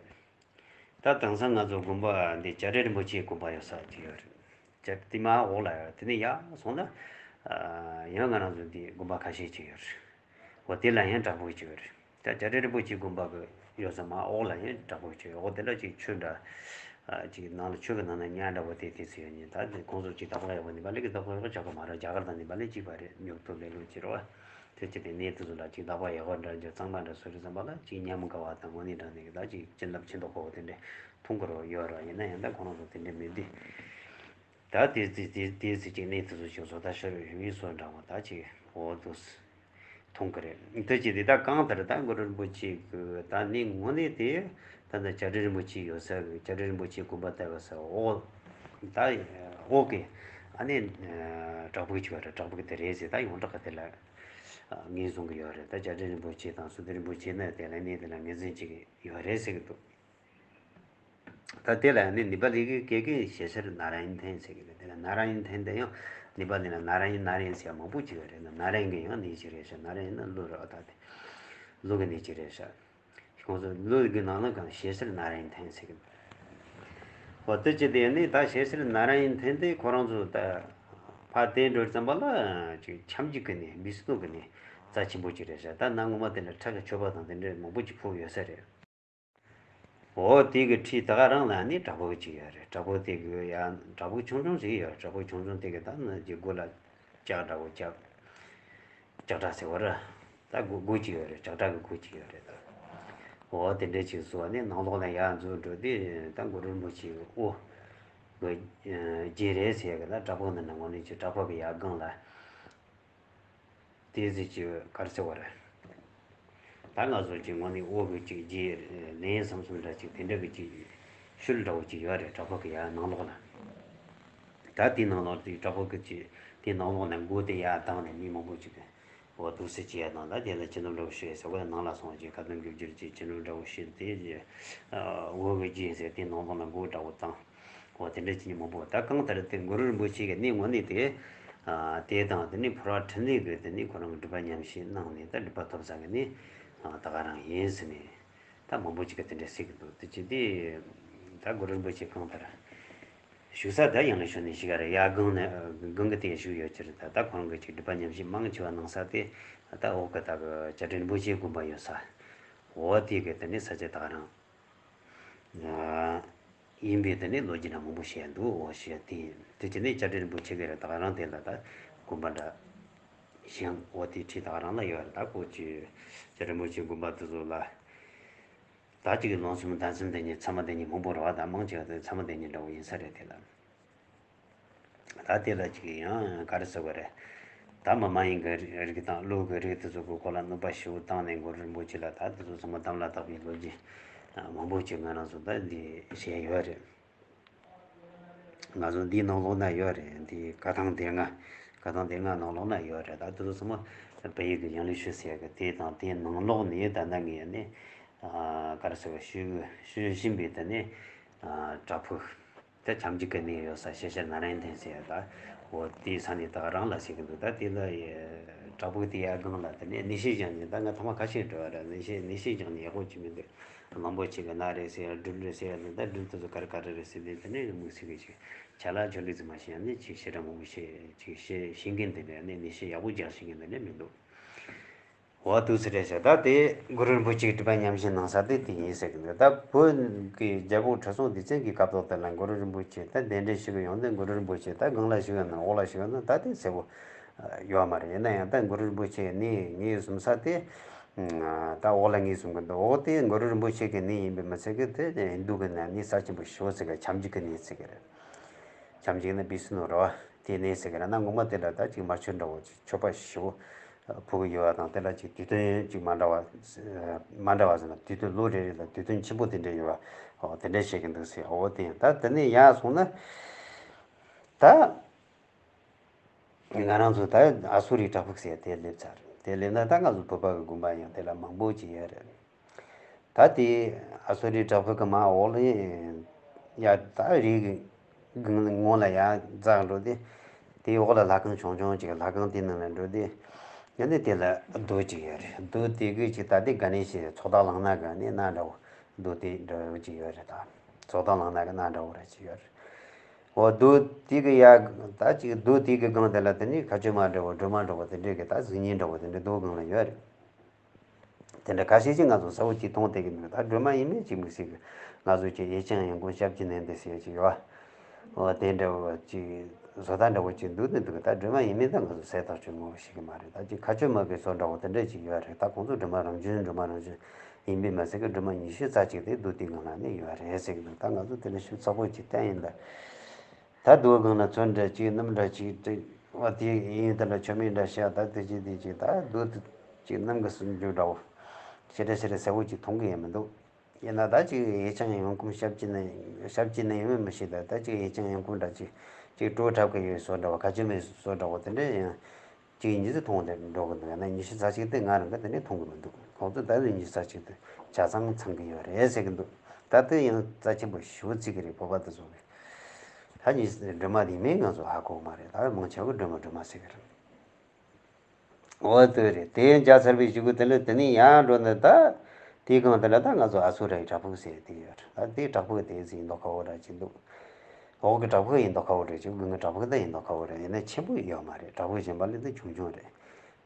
ད་དེང་སང་ང་ཚོ་དགོན་པ་འདི་བྱ་བྲལ་རིན་པོ་ཆེའི་དགོན་པ་ཡོད་ས་ཅིག་ཡོད་རེད། བྱ་དེ་མར་འོག་ལ་ཡོད་རེད། དེ་ནས་ཡར་སོང་ན་ཨ་ཡང་ང་རང་ཚོ་འདི་དགོན་པ་ཁ་ཤས་ཅིག་ཡོད་རེད། འོ་དེ་ལ་ཡང་བྲག་ཕུག་ཅིག་ཡོད་རེད། ད་བྱ་བྲལ་རིན་པོ་ཆེའི་དགོན་པ་གི་ཡོད་ས་མར་འོག་ལ་ཡང་བྲག་ཕུག་ཅིག་ཡོད། འོ་དེ་འདྲ་ཅིག་ཆོས་འདྲ་ཨ་ཅིག་ནང་ལ་ཆོས་ཀྱི་ནང་ན་ཉ་འདྲ་བོ་དེ་དེ་ཚོ་ཡོད་ནི། ད་ཁོང་ཚོ་ཅིག་བདག་པོ་ཡག་པོ་ནི་པ་ལི་གི་བདག་པོ་ཡག་པོ་ཆགས་པ་མ་རེད། རྒྱ་གར་དང་ནི་པ་ལི་གཅིག་པ་རེད། ཉོབ་ཏོ་ལེ་ལོ་ཅིག་རེད་བ། དེ་ཅི་སྟེ་གནས་དེ་ཚོ་ལ་ཅིག་བདག་པོ་ཡག་པོ་འདྲ་འཇོག་གཙང་མ་འདྲ་བཟོ་རེད་བསམ་པ་ལ་ཅིག་ཉམས་དགའ་བ་དང་དངོས་གནས་དྲང་གནས་ཀྱི་ད་ཅིག་བྱིན་རླབས་ཆེ་མདོག་ཁ་པོ་དེ་འདྲས་མཐོང་གི་རེད་ཡོད་རེད། ཡིན་ན་ཡང་ད་ཁོ་རང་ཚོ་དེ་འདྲས་མིན་དུས། ད་དེ་དེ་དེ་དེ་ཚེ་ཅིག་གནས་དེ་ཚོ་ཅིག་བཟོ་ལྟ་ཤར་བའི་ཞུ་ཡིག་སོགས་འདྲ་བ་ད་ཅིག་འོ་འདུག་མཐོང་གི་རེད། དེ་ཅི་སྟེ་ད་གང་ལྟར་ད་གུ་རུ་རིན་པོ་ཆེ་གི་ད་གནས་དངོས་གནས་དེ་ད་ད་བྱ་བྲལ་རིན་པོ་ཆེ་ཡོད་ས་གི་བྱ་བྲལ་རིན་པོ་ཆེའི་དགོན་པ་ལྟ་བུ་ས་འོག་ད་འོག་གི་ཨ་ནི་བྲག་ཕུག་ཅིག་ཡོད་རེད། བྲག་ཕུག་དེ་རེད་ཟེར། ད་ཡོངས་གྲགས་ཀྱི་དེ་ལ་ངོས་བཟུང་གི་ཡོད་རེད། ད་བྱ་བྲལ་རིན་པོ་ཆེ་དང་སུ་ཏི་རིན་པོ་ཆེ་ནི་དེ་ལ་གནས་དེ་ལ་ངོས་འཛིན་བྱེད་ཀྱི་ཡོད་རེད་ཟེར་གི་འདུག་ད་དེ་ལ་ནི་ནི་པ་ལི་གི་སྐད་ཀྱི་ཞེ་ས་ར་ན་ར་ཡན་ཐན་ཟེར་གི་རེད། དེ་ལ་ན་ར་ཡན་ཐན་དེ་ཡང་ནི་པ་ལི་ན་ན་ར་ཡན་ན་ར་ཡན་ཟེར་མང་པོ་ཅིག་ཡོད་རེད། ན་ར་ཡན་གི་ཡང་གནས་ཅིག་རེད་ཤག་ན་ར་ཡན་ནི་ཀླུ་རེད་བ། ད་དེ་ཀླུ་གི་གནས་ཅིག་རེད་ཤག་ཁོང་ཚོ་ཀླུ་གི་ནང་ན་གང་ཞེ་ས་ར་ན་ར་ཡན་ཐན་ཟེར་གི་འོ་དེ་ཅི་སྟེ་ནི་ད་ཞེ་ས་ར་ན་ར་ཡན་ཐན་དེ་ཁོ་རང་ཚོ་ད་ཕར་བལྟས་འགྲོ་ཙམ་པ་ལ་ཅིག་ཁྱབ་འཇུག་གི་གནས་བི་སྣུ་གི་གནས་རྩ་ཆེན་པོ་ཅིག་རེད་ཤག་ད་གནའ་སྔོན་མ་དེ་འདྲ་ཁྲག་གི་མཆོད་པ་དང་དེ་འདྲ་མང་པོ་ཅིག་ཕུལ་ཡོད་ས་རེད། འོ་དེ་གི་འཁྲིས་ད་ག་རང་ལ་ནི་བྲག་ཕུག་ཅིག་ཡོད་རེད། བྲག་ཕུག་དེ་གི་ཡ་བྲག་ཕུག་ཆུང་ཆུང་ཞིག་ཡོད། བྲག་ཕུག་ཆུང་ཆུང་དེ་གི་ད་ནི་ཀྱི་སྒོ་ལ་ལྕགས་འདྲ་བོ་ལྕགས་ལྕགས་དྲ་ཟེར་བ་ར། ད་སྒོ་སྒོ་ཅིག་ཡོད་རེད། ལྕགས་དྲ་གི་སྒོ་ཅིག་ཡོད་རེད་ད། འོ་དེ་འདྲ་ཅིག་བཟོ་བ་ནི་ནང་ལོགས་ལ་ཡར་འཛུལ་འགྲོ་དུས་ད་གུ་རུ་རིན་པོ་ཆེ་གི་དབུ་གི་རྗེས་རེད་ཟེར་གི་ད་བྲག་ཕུག་ནང་ན་ངོ་ནས་ཅིག་བྲག་ཕུག་གི་ཡར་སྒང་ལ། དེ་ཟེར་གྱི་གར་ཟེར་བ་རེད། ད་ང་ཚོ་གཅིག་ངོ་ནས་འོག་གི་གཅིག་རྗེས་ལན་བསམ་གསུམ་འདྲ་གཅིག་དེ་འདྲ་གི་གཅིག་ཤུལ་འདྲ་བོ་གཅིག་ཡོད་རེད། བྲག་ཕུག་གི་ཡར་ནང་ལོགས་ལ། ད་དེའི་ནང་ལོགས་དེ་བྲག་ཕུག་གི་གཅིག་དེའི་ནང་ལོགས་ལ་སྒོ་དེ་ཡར་བཏང་ནས་མི་མང་པོ་གཅིག་འོ་འདུག་སེ་བྱས་ཡ་དང་། ད་དེ་ལ་སྤྱི་ནོར་འདྲ་བོ་ཞུ་ཡ་ཟེར་བ་ནང་ལ་སོང་གཅིག་ཁ་འདོན་རྒྱུ་རྒྱུར་གཅིག་སྤྱི་ནོར་འདྲ་བོ་ཞུས་ཏེ་འོག་གི་རྗེས་ཟེར་དེའི་ནང་ལོགས་ལ་སྒོ་འདྲ་བོ་བཏང་། འོ་དེ་འདྲ་བྱས་ནས་མང་པོ། ད་གང་ལྟར་དེ་གུ་རུ་རིན་པོ་ཆེ་གི་གནས་དངོས་གནས་དེ། ཨ་དེ་དང་དེ་ནས་ཕོ་བྲང་འཕྲིན་ལས་ཀྱི་དེ་ནས་ཁོ་རང་གི་སྒྲུབ་པ་ཉམས་བཞེས་གནང་ནས་ད་སྒྲུབ་པ་ཐོབ་ས་གི་གནས་ཨ་ད་ག་རང་ཡིན་ཟེར་ནས་ད་མང་པོ་ཅིག་གིས་དེ་འདྲ་ཟེར་གི་འདུག་དེ་ཅི་སྟེ་ད་གུ་རུ་རིན་པོ་ཆེ་གང་ལྟར་བཞུགས་ས་ད་ཡང་ལེ་ཤོད་ནས་ཞིག་ག་རེད། ཡར་སྒང་ནས་སྒང་གི་དེ་བཞུགས་ཡོད་ཀྱི་རེད། ད་ད་ཁོ་རང་གི་ཅིག་སྒྲུབ་པ་ཉམས་བཞེས་མང་ཆེ་བ་གནང་ས་དེ་ད་འོག་གི་ད་གི་བྱ་བྲལ་རིན་པོ་ཆེའི་དགོན་པ་ཡོད་ས་འོ་དེ་གི་དེ་ནས་ས་ཆ་ད་ག་རང་། ཨ། ཡིན་པའི་དེ་ནས་ལོ་རྒྱུས་འདྲ་མང་པོ་བཤད་འདུག་འོ་བཤད་དེ་དེ་ཅི་ནས་བཅའ་སྒྲིག་རིན་པོ་ཆེ་གི་རེད། ད་རང་དེ་ལ་ད་དགོན་པ་འདྲ་ཞིང་འོ་དེ་ཁྲིད་ད་རང་ལ་ཡོད་རེད། ད་ཁོ་ཅི་བཅའ་རིན་པོ་ཆེ་དགོན་པ་དེ་ཚོ་ལ་ད་ཅིག་ལོ་གསུམ་ཟླ་གསུམ་དེ་ཉིད་ཚང་མ་དེ་ཉིད་མང་པོ་རེད་བ། ད་མང་ཆེ་བ་དེ་ཚང་མ་དེ་ཉིད་འདྲ་བོ་ཡིན་ས་རེད། དེ་ལ་ད་དེ་ལ་ཅིག་ཡང་ག་རེ་ཟེར་བ་རེད། ད་མི་མ་ཡིན་གི་རིགས་དང་ཀླུ་གི་རིགས་དེ་ཚོ་གི་སྐོར་ལ་སྣོན་པ་ཞིབ་བཏང་ནས་གུ་རུ་རིན་པོ་ཆེ་ལ་ད་དེ་ཚོ་ཚང་མ་དམ་ལ་བཏགས་པའི་ལོ་རྒྱུས་མང་པོ་ཅིག་ང་རང་ཚོ་ད་འདི་བཤད་ཡོད་རེད། ང་ཚོ་འདིའི་ནང་ལོགས་ན་ཡོད་རེད། འདི་བཀའ་ཐང་སྡེ་ལྔ། བཀའ་ཐང་སྡེ་ལྔ་ནང་ལོགས་ན་ཡོད་རེད། ད་དེ་ཚོ་ཚང་མ་བོད་ཡིག་གི་ཡང་ལེ་ཤོད་ཟེར་གི་དེ་དང་དེའི་ནང་ལོགས་ནས་ད་ནང་གི་ཡ་ནི་ག་རེ་ཟེར་བ་ཞུ་ཞུ་བཞིན་པའི་དེ་ནི་བྲག་ཕུག་དེ་ཁྱམས་འཇིག་གི་གནས་ཡོད་ས་ཤེ་ཤ་ན་རན་ཐན་ཟེར་ད་འོ་དེའི་ས་ནས་ད་རང་ལ་ཟེར་གི་འདུག་ད་དེ་ལ་བྲག་ཕུག་དེ་ཡ་སྒང་ལ་དེ་ནི་གནས་བཤད་སྦྱང་ནས་ད་ང་ཐོག་མ་ཁ་ཤས་འགྲོ་བ་རེད། གནས་བཤད་གནས་བཤད་སྦྱང་ནས་ཡག་པོ་ཅིག་མི་འདུག་གླང་པོ་ཆེ་གི་སྣ་རེད་ཟེར་ཡ་སྦྲུལ་རེད་ཟེར་ཡ་ད་སྦྲུལ་དེ་ཚོ་ག་རེ་ག་རེ་རེད་ཟེར་དེ་དེ་ནས་མིག་ཟེར་གི་ཅིག་ཆ་ལག་ཆོ་ལི་ཙི་མ་ཤེས་ཡ་ནི་ཅིག་ཤེས་ར་མང་པོ་ཤེས་ཅིག་ཤེས་ཤེས་མཁན་དེ་འདྲ་ནི་གནས་བཤད་ཡག་པོ་རྒྱག་ཤེས་མཁན་དེ་འདྲ་མི་འདུག་འོ་དུ་ཚི་རེད་ཟེར། ད་དེ་གུ་རུ་རིན་པོ་ཆེའི་སྒྲུབ་པ་ཉམས་བཞེས་གནང་ས་དེ་དེ་ཡིན་ཟེར་གི་འདུག་ད་བོད་ཀྱི་རྒྱལ་པོ་ཁྲི་སྲོང་ལྡེ་བཙན་གྱི་སྐབས་ཐོག་དེ་ལ་གུ་རུ་རིན་པོ་ཆེ་ད་གདན་འདྲེན་ཞུ་གི་ཡོང་དུས་གུ་རུ་རིན་པོ་ཆེ་ད་སྒང་ལ་བཞུགས་ཡོད་ན་འོག་ལ་བཞུགས་ཡོད་ན་ད་དེ་གསལ་པོ་ཡོད་མ་རེད། ཡིན་ན་ཡང་ད་གུ་རུ་རིན་པོ་ཆེ་གནས་ངེས་བཟུང་ས་དེ་ད་འོག་ལ་ངེས་བཟུང་གི་འདུག་འོ་དེ་གུ་རུ་རིན་པོ་ཆེ་གི་གནས་ཡིན་པས་མ་ཚད་གི་དེ་ཧིན་དུ་གི་ནང་ནས་ས་ཆེན་པོ་ཞེ་པོ་ཟེར་གི་ཁྱམས་འཇིག་གི་གནས་ཟེར་གི་རེད། ཁྱམས་འཇིག་ནི་བི་སི་ནོ་རེད་བ། དེ་གནས་ཟེར་གི་རེད་ན་ངོ་མ་དེ་འདྲ་ད་ཅིག་མར་ཆུ་འདྲ་བོ་ཅིག་མཆོད་པ་ཞེ་པོ་ཕུལ་གི་ཡོད་པ་དང་དེ་འདྲ་ཅིག་དུས་སྟོན་ཅིག་མ་འདྲ་བ་མ་འདྲ་བ་ཟེར་ན་དུས་སྟོན་ལོ་རེ་རེ་ལ་དུས་སྟོན་ཆེན་པོ་དེ་འདྲ་ཡོད་པ་འོ་དེ་འདྲ་བཤད་གི་འདུག་ཟེར། འོ་དེ་ཡང་ད་དེ་ནས་ཡར་སོང་ན་ད་ང་རང་ཚོ་ད་ཨ་སུ་རི་བྲག་ཕུག་ཟེར་དེ་སླེབས་ཚར། དེ་སླེབས་ན་ད་ང་ཚོ་བོད་པ་གི་དགོན་པ་ཡང་དེ་ལ་མང་པོ་ཅིག་ཡོད་རེད། ད་དེ་ཨ་སུ་རི་བྲག་ཕུག་གི་མར་འོག་ལ་ཡ་ད་རི་གི་སྒང་ངོས་ལ་ཡར་འཛེགས་འགྲོ་དུས་དེའི་འོག་ལ་ལྷ་ཁང་ཆུང་ཆུང་ཅིག་ལྷ་ཁང་དེའི་ནང་ལ་འགྲོ་དུས་ཡ་ནི་དེ་ལ་རྡོ་ཅིག་ཡོད་རེད། རྡོ་དེ་གི་ཅིག་ད་དེ་ག་ནས་ཤེས་ཚོགས་བདག་ལག་ན་ག་ནས་སྣ་འདྲ་བོ་རྡོ་དེ་འདྲ་བོ་ཅིག་ཡོད་རེད། ད་ཚོགས་བདག་ལག་ན་གི་སྣ་འདྲ་བོ་ར་ཅིག་ཡོད་རེད། འོ་རྡོ་དེ་གི་ཡ་ད་ཅིག་རྡོ་དེ་གི་སྒང་དེ་ལ་དེ་ནས་མཁའ་སྤྱོད་མ་འདྲ་བོ་སྒྲོལ་མ་འདྲ་བོ་དེ་འདྲས་གི་ད་གཟུགས་བརྙན་འདྲ་བོ་དེ་འདྲས་རྡོ་སྒང་ལ་ཡོད་རེད། དེ་འདྲ་ཁ་ཤས་ཅིག་ང་ཚོ་གསལ་པོ་ཅིག་མཐོང་བསྡད་ཀྱི་འདུག་ད་སྒྲོལ་མ་ཡིན་མིན་ཅིག་མི་ཤེས་གི། ང་ཚོ་ཅིག་ཡེ་ཆང་ཡོན་ཀུང་ཞབས་ཀྱི་ནན་ཏན་ཟེར་ཡ་ཅིག་ཡོད་པ། འོ་དེ་འདྲ་བོ་ཅིག་བཟོ་ལྟ་འདྲ་བོ་ཅིག་འདུག་ནི་འདུག་ད་སྒྲོལ་མ་ཡིན་མིན་ད་ང་ཚོ་གསལ་ཐག་ཆོད་ངོ་ཤེས་གི་མ་རེད། ད་ཅིག་མཁའ་སྤྱོད་མ་གི་བཟོ་འདྲ་བོ་དེ་འདྲ་ཅིག་ཡོད་རེད། ད་ཁོང་ཚོ་སྒྲོལ་མ་རང་བྱུང་སྒྲོལ་མ་རང་བྱུང་ཡིན་པས་མ་ཟད་གི་སྒྲོལ་མ་ཉི་ཤུ་རྩ་གཅིག་དེ་རྡོ་དེའི་སྒང་ལ་ནི་ཡོད་རེད་ཟེར་གི་འདུག་ད་ང་ཚོ་དེ་ལ་ཞིབ་ཚགས་པོ་ཅིག་བལྟས་ཡིན་ད། ད་རྡོའི་སྒང་ལ་ཚོན་འདྲ་ཅིག་སྣུམ་འདྲ་ཅིག་དྲི་བ་དེ་ཡིན་དེ་ལ་མཆོད་མེ་འདྲ་བྱས་ད་དེ་ཅིག་དེ་ཅིག་ད་རྡོ་དེ་ཅིག་སྣུམ་གི་སུམ་ཅུ་འདྲ་བོ་ཞེ་དྲག་ཞེ་དྲག་གསལ་པོ་ཅིག་མཐོང་གི་ཡང་མི་འདུག་ཡིན་ན་ད་ཅིག་ཡེ་ཆང་ཡོན་ཀུང་ཞབས་ཀྱི་ནན་ཞབས་ཀྱི་ནན་ཡོད་མེད་མི་ཤེས། ད་ད་ཅིག་ཡེ་ཆང་ཡོན་ཀུང་འདྲ་ཅིག་ཅིག་བྲོ་འཁྲབ་གི་ཡོད་བཟོ་འདྲ་བོ་མཁའ་སྤྱོད་མའི་བཟོ་འདྲ་བོ་དེ་འདྲ་ཡང་ཅིག་ཉིས་བརྩེགས་མཐོང་དེ་འགྲོ་གི་འདུག་ཡང་ན་ཉི་ཤུ་རྩ་གཅིག་དེ་ང་རང་གི་དེ་འདྲ་མཐོང་གི་མི་འདུག་ཁོང་ཚོ་ད་ལོ་ཉི་ཤུ་རྩ་གཅིག་དེ་ཆ་ཚང་ཚང་གི་ཡོད་རེད་ཟེར་གི་འདུག་ད་དེ་ཡང་རྩ་ཆེན་པོ་ཞེ་པོ་བརྩི་གི་རེད། བོད་པ་དེ་ཚོ་གི་ད་ཉིས་སྒྲོལ་མ་དེ་མིན་ང་ཚོ་ཧ་གོ་གི་མ་རེད། ད་མང་ཆེ་བ་སྒྲོལ་མ་སྒྲོལ་མ་ཟེར་གི་རེད། འོ་དེ་རེད། དེ་ཡང་རྒྱ་ཚར་བའི་གཞུག་གུ་དེ་ལ་དེ་ནས་ཡར་འགྲོ་ནས་ད་དེའི་སྒང་དེ་ལ་ད་ང་ཚོ་ཨ་སུ་རའི་བྲག་ཕུག་ཟེར་དེ་ཡོད་རེད། ད་དེའི་བྲག་ཕུག་དེ་ཟིན་མདོག་ཁ་པོ་འདྲ་ཅིག་འདུག་འོག་གི་བྲག་ཕུག་ཡིན་མདོག་ཁ་པོ་འདྲ་ཅིག་དགུན་གྱི་བྲག་ཕུག་ད་ཡིན་མདོག་ཁ་པོ་རེད། ཡིན་ན་ཆེན་པོ་ཡོད་མ་རེད། བྲག་ཕུག་གཞན་པ་ལས་ད་ཆུང་ཆུང་རེད།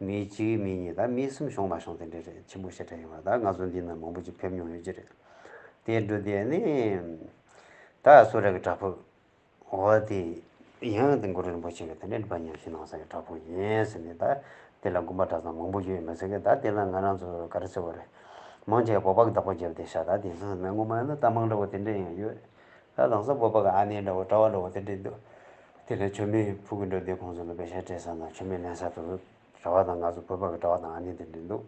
མི་གཅིག་མི་གཉིས་ད་མི་གསུམ་བྱུང་མ་བྱུང་དེ་འདྲ་རེད། ཆེན་པོ་ཞེ་དྲག་ཡོད་མ་རེད། ད་ང་ཚོ་འདི་ན་མང་པོ་ཅིག་ཕེབས་མྱོང་ཡོད་ཀྱི་རེད། དེ་འགྲོ་དེ་ནི་ད་ཨ་སུ་ར་གི་བྲག་ཕུག་འོ་དེ་ཡང་དེ་གུ་རུ་རིན་པོ་ཆེ་གི་དེ་འདྲའི་སྒྲུབ་པ་ཉམས་བཞེས་གནང་ས་གི་བྲག་ཕུག་ཡིན་ཟེར་ནས། ད་དེ་ལ་དགོན་པ་གྲྭ་ཚང་མང་པོ་ཡོད་མི་ཟེར་གི། ད་དེ་ལ་ང་རང་ཚོ་ག་རེ་ཟེར་བ་རེད། མང་ཆེ་བ་བོད་པ་གི་བདག་པོ་བརྒྱབ་བསྡད་ཤག་ད་དེང་སང་ནང་ངོ་མ་ཡིན་ན་ད་མང་དྲགས་པོ་དེ་འདྲ་ཡང་ཡོད། ད་དེང་སང་བོད་པ་གི་ཨ་ནེ་འདྲ་བོ་གྲྭ་བ་འདྲ་བོ་དེ་འདྲ་འདུག་དེ་ལ་མཆོད་མེ་ཕུལ་གི་འགྲོ་དུས་ཁོང་ཚོ་ལ་པེ་ཤ་སྤྲད་ས་དང་མཆོད་མེ་ལེན་ས་དང་གྲྭ་བ་དང་ང་ཚོ་བོད་པ་གི་གྲྭ་བ་དང་ཨ་ནེ་དེ་འདྲ་འདུག་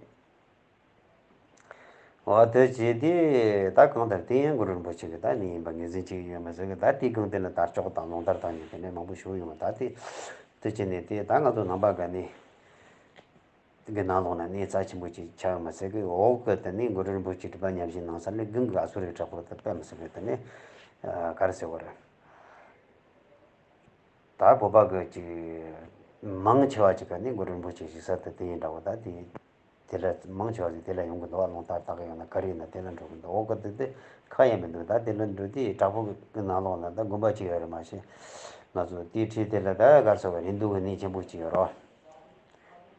འོ་དེ་བྱས་དུས་ད་གང་ལྟར་དེ་ཡང་གུ་རུ་རིན་པོ་ཆེ་གི་ད་གནས་ཡིན་པ་ངོས་འཛིན་བྱེད་ཀྱི་ཡོད་མ་ཟེར་གི། ད་དེའི་སྒང་དེ་ལ་དར་ལྕོག་དང་ལུང་དར་དང་ནི་དེ་འདྲ་མང་པོ་ཞིག་ཡོང་བ། ད་དེ་དེ་བྱས་ནས་དེ་ད་ང་ཚོ་ནང་པ་ག་ནས་གི་ནང་ལོགས་ན་གནས་རྩ་ཆེན་པོ་ཅིག་ཆགས་ཡོད་མ་ཟེར་གི། འོག་གི་དེ་ནས་གུ་རུ་རིན་པོ་ཆེ་སྒྲུབ་པ་ཉམས་བཞེས་གནང་ས་ལས་དགུན་གི་ཨ་སུ་རའི་བྲག་ཕུག་དེ་དཔེ་མི་སྲིད་པའི་དེ་ནས་ག་རེ་ཟེར་བ་རེད། ད་བོད་པ་གི་ཅིག་མང་ཆེ་བ་ཅིག་ག་ནས་གུ་རུ་རིན་པོ་ཆེ་བཞུགས་ས་དེ་དེ་ཡིན་འདྲ་བོ། ད་དེ་དེ་ལ་མང་ཆེ་བ་ཞིག་དེ་ལ་ཡོང་གི་འདུག་ཨ་ལུང་དར་བཏགས་ཡོང་ན་ག་རེ་ཡིན་ན་དེ་ལ་འགྲོ་གི་འདུག་འོག་གི་དེ་དེ་ཁ་ཡང་མི་འདུག་ད་དེ་ལ་འགྲོ་དུས་བྲག་ཕུག་གི་ནང་ལོགས་ན་ད་དགོན་པ་གཅིག་ཡོད་རེད་མ་གཞི། ང་ཚོ་དེའི་འཁྲིས་དེ་ལ་ད་ག་རེ་ཟེར་བ་ཧིན་དུ་གི་གནས་ཆེན་པོ་གཅིག་ཡོད་རེད།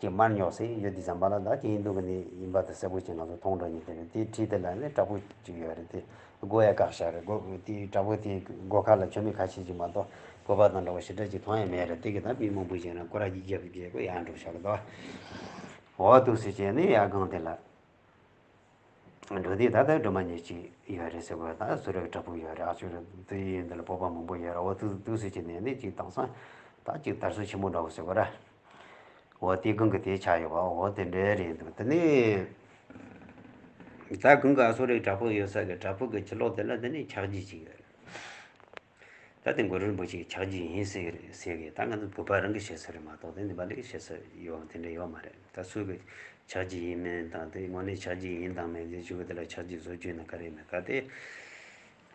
ཅིག་མར་ཉོག་སེ་ཡོད་དུས་ཙམ་པ་ལ། ད་ཅིག་ཧིན་དུ་གི་ནི་ཡིན་པ་དེ་གསལ་པོ་ཅིག་ང་ཚོ་མཐོང་འགྲོ་ཉིན་དེ་རེད། དེའི་འཁྲིས་དེ་ལ་ནི་བྲག་ཕུག་ཅིག་ཡོད་རེད། དེ་སྒོ་ཡ་བཀག་བཞག་རེད། སྒོ་དེའི་བྲག་ཕུག་དེའི་སྒོ་ཁ་ལ་མཆོད་མེ་ཁ་ཤས་ཅིག་མ་གཏོགས་བོད་པ་དང་འདྲ་བོ་ཞེ་དྲག་ཅིག་མཐོང་ཡ་མེད་རེད། དེ་གི་ད་མི་མང་པོ་ཞིག་ན་སྐོར་ར་ཅིག་རྒྱབ་རྒྱབ་གོ་ཡར་འགྲོ་བཞག་གི་འདུག་འོ་འདུག་སེ་བྱས་ནས་ཡར་སྒང་དེ་ལ་འགྲོ་དུས་ད་ལྟ་སྒྲོལ་མ་ཉེར་གཅིག་ཡོད་རེད་ཟེར་བ། ད་སུ་ར་གི་བྲག་ཕུག་ཡོད་རེད། ཨ་ཅོ་རེད། དེ་ཡིན་འདི་ལ་བོད་པ་མང་པོ་ཡོད་རེད། འོ་འདུག་འདུག་སེ་བྱས་ནས་ནི་ཅིག་དེང་སང་ད་ཅིག་དར་སྲོལ་ཆེན་པོ་འདྲ་བོ་ཟེར་བ་ར། འོ་དེ་སྒང་གི་དེ་ཆགས་ཡོད་པ། འོ་དེ་འདྲ་རེད་འདུག་དེ་ནས་ད་སྒང་གི་ཨ་སུ་རའི་བྲག་ཕུག་ཡོད་ས་གི་བྲག་ཕུག་གི་ཕྱི་ལོགས་དེ་ལ་དེ་ནས་འཁྱགས་ཇི་ཅིག་ཡོད་རེད། ད་དེ་གུ་རུ་རིན་པོ་ཆེའི་འཁྱགས་ཇི་ཡིན་ཟེར་གི་རེད་ཟེར་གི། ད་ང་ཚོ་བོད་པ་རང་གི་བཤད་ས་རེད་མ་གཏོགས་དེ་ནེ་པ་ལི་གི་བཤད་ས་ཡོད་དེ་འདྲ་ཡོད་མ་རེད། ད་སུ་གི་འཁྱགས་ཇི་ཡིན་མིན་དང་དེ་དངོས་གནས་འཁྱགས་ཇི་ཡིན་དང་མིན་དེ་ཆུ་གི་དེ་ལ་འཁྱགས་ཇི་བཟོ་རྒྱུ་ཡིན་ན་ག་རེ་ཡིན་ན་ག་དེ།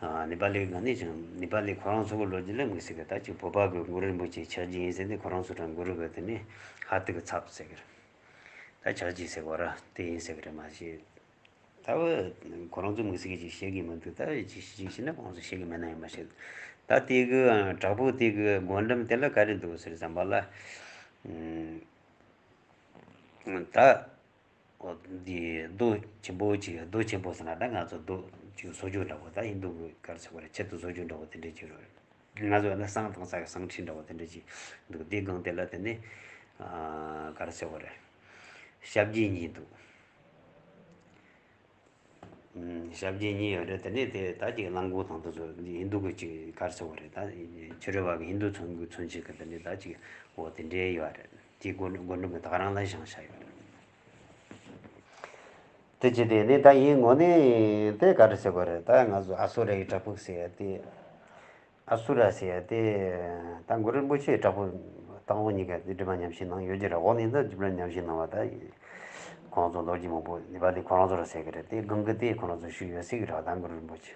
ཨ་ནེ་པ་ལི་ག་ནས་ཀྱང་ནེ་པ་ལི་ཁོ་རང་ཚོ་གི་ལོ་རྒྱུས་ལ་དམིགས་སུ་གི་ད་ཅིག་བོད་པ་གི་གུ་རུ་རིན་པོ་ཆེ་འཁྱགས་ཇི་ཡིན་ཟེར་ནས་ཁོ་རང་ཚོ་གྲངས་གུ་རུ་གི་དེ་ནས་ཧ་ཏི་གི་ཚབ་ཟེར་གི་རེད། ད་འཁྱགས་ཇི་ཟེར་གོ་ར་དེ་ཡིན་ཟེར་གི་རེད་མ་གཞི། ད་བུ་ཁོ་རང་ཚོ་དམིགས་སུ་གི་ཅིག་བཤད་གི་མི་འདུག་ད་ཅིག་ཅིག་བཤད་ན་ཁོ་རང་ཚོ་བཤད་གི་མེད་ན་ཡང་མ་བཤད། ད་དེ་གི་བྲག་ཕུག་དེ་གི་སྒོ་འགྲམ་དེ་ལ་ག་རེ་འདུག་ཟེར་ཙམ་པ་ལ། ད། འོ་འདི་རྡོ་ཆེན་པོ་ཅིག་རྡོ་ཆེན་པོ་ཟེར་ན་ད་ང་ཚོ་རྡོ་ཅིག་བཟོ་རྒྱུ་འདྲ་བོ། ད་ཧིན་དུ་གི་ག་རེ་ཟེར་བ་རེད། ཆེད་དུ་བཟོ་རྒྱུ་འདྲ་བོ་དེ་འདྲ་ཅིག་རེད། ང་ཚོ་ཡང་ན་བསང་བཏང་ས་གི་བསང་ཁྲི་འདྲ་བོ་དེ་འདྲ་ཅིག་འདུག་དེའི་སྒང་དེ་ལ་དེ་ནས་ཨ་ག་རེ་ཟེར་བ་རེད། ཞབས་རྗེས་གཉིས་འདུག་ཨུམ། ཞབས་རྗེས་གཉིས་ཡོད་རེད། དེ་ནས་དེ་ད་ཅིག་གླང་མགོ་དང་དེ་ཚོ་ཧིན་དུ་གི་ཅིག་ག་རེ་ཟེར་བ་རེད། ད་ཕྱི་རོལ་བ་གི་ཧིན་དུ་མཚོན་གི་མཚོན་བྱེད་གི་དེ་འདྲ་ད་ཅིག་འོ་དེ་འདྲའི་ཡོད་རེད། དེའི་སྒོ་སྒོ་འགྲམ་གི་ད་ག་རང་ལ་བཞེངས་བཞག་ཡོད་རེད། དེ་ཅི་སྟེ་ནི་ད་ཡིན་ངོ་ནི་དེ་ག་རེ་ཟེར་དགོས་རེད། ད་ང་ཚོ་ཨ་སུ་ར་ཡི་བྲག་ཕུག་ཟེར་ཡ་དེ། ཨ་སུ་ར་ཟེར་ཡ་དེ། ད་གུ་རུ་རིན་པོ་ཆེའི་བྲག་ཕུག་དང་པོ་གཉིས་ཀ་དེ་སྒྲོལ་མ་ཉམས་བཞེས་ནང་ཡོད་ཀྱི་རེད། འོག་ནས་ད་སྒྲོལ་མ་ཉམས་བཞེས་གནང་བ་ད། ཁོང་ཚོ་ལོ་རྒྱུས་མང་པོ་ནེ་པ་ལི་ཁོ་རང་ཚོ་ར་ཟེར་གི་རེད། དེ་སྒང་གི་དེ་ཁོ་རང་ཚོ་བཞུགས་ཡོད་ཟེར་གི་རེད། ད་གུ་རུ་རིན་པོ་ཆེ།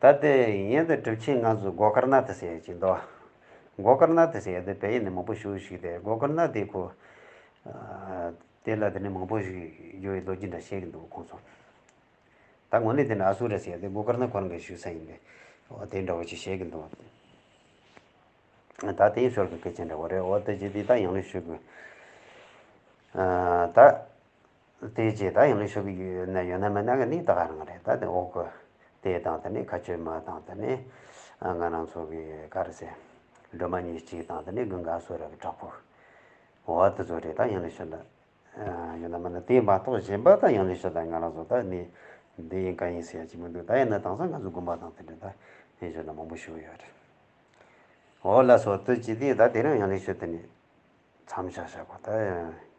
ད་དེ་ཡིན་དེ་གྲུབ་ཆེན་ང་ཚོ་གོ་ཀར་ནཱ་ཐ་ཟེར་ཡ་ཅིག་འདུག་གོ་ཀར་ནཱ་ཐ་ཟེར་ཡ་དེ་བལ་ཡུལ་ནས་མང་པོ་བཞུགས་ཤིག་དེ་གོ་ཀར་ནཱ་ཐ་དེ་ཁོ། དེ་ལ་དེ་ནས་མང་པོ་ཞིག་ཡོད་པའི་ལོ་རྒྱུས་འདྲ་བཤད་ཀྱི་འདུག་ཁོང་ཚོ། ད་དངོས་གནས་དེ་ནི་ཨ་སུ་ར་ཟེར་ཡ་དེ་གོ་ཀར་ནཱ་ཁོ་རང་གི་བཞུགས་ས་ཡིན་པས། འོ་དེ་འདྲ་བོ་ཅིག་བཤད་ཀྱི་འདུག་ད་དེའི་ཞོར་གྱི་སྐད་ཆ་འདྲ་བོ་རེད། འོ་དེ་ཅི་དེ་ད་ཡང་ལེ་ཤོད་གི། ད་དེ་ཅི་ད་ཡང་ལེ་ཤོད་གི་ཡོད་ན་ཡོད་ན་མེད་ན་གི་ནི་ད་ག་རང་རེད། ད་དེ་འོག་གི་དེ་དང་དེ་ནི་མཁའ་སྤྱོད་མ་དང་དེ་ནི་ང་རང་ཚོ་གི་ག་རེ་ཟེར། སྒྲོལ་མ་ཉེར་གཅིག་དང་དེ་ནི་སྒང་ག་ཨ་སུ་ར་གི་བྲག་ཕུག་འོ་དེ་ཚོ་རེད། ད་ཡང་ལེ་ཤོད་ན། ཡང་ན་མིན་ན་དེ་མ་གཏོགས་གཞན་པ་ད་ཡང་ལེ་ཤོད་ད་ང་རང་ཚོ་ད་ནི་འདི་ཡིན་ག་ཡིན་ཟེར་ཡ་ཅིག་མི་འདུག་ད་ཡིན་ན་དེང་སང་ང་ཚོ་དགོན་པ་དང་དེ་འདྲ་ད་ཡང་ལེ་ཤོད་ན་མང་པོ་ཞིག་ཡོད་རེད། འོ་ལགས་སོ། དེ་ཅི་དེ་ད་དེ་རིང་ཡང་ལེ་ཤོད་དེ་ནི་མཚམས་བཞག་བཞག་གོ། ད་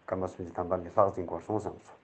སྐར་མ་སུམ་ཅུ་ཐམ་པ་ལས་ལྷག་ཟིན་འགོར་སོང་བསམ་སོང་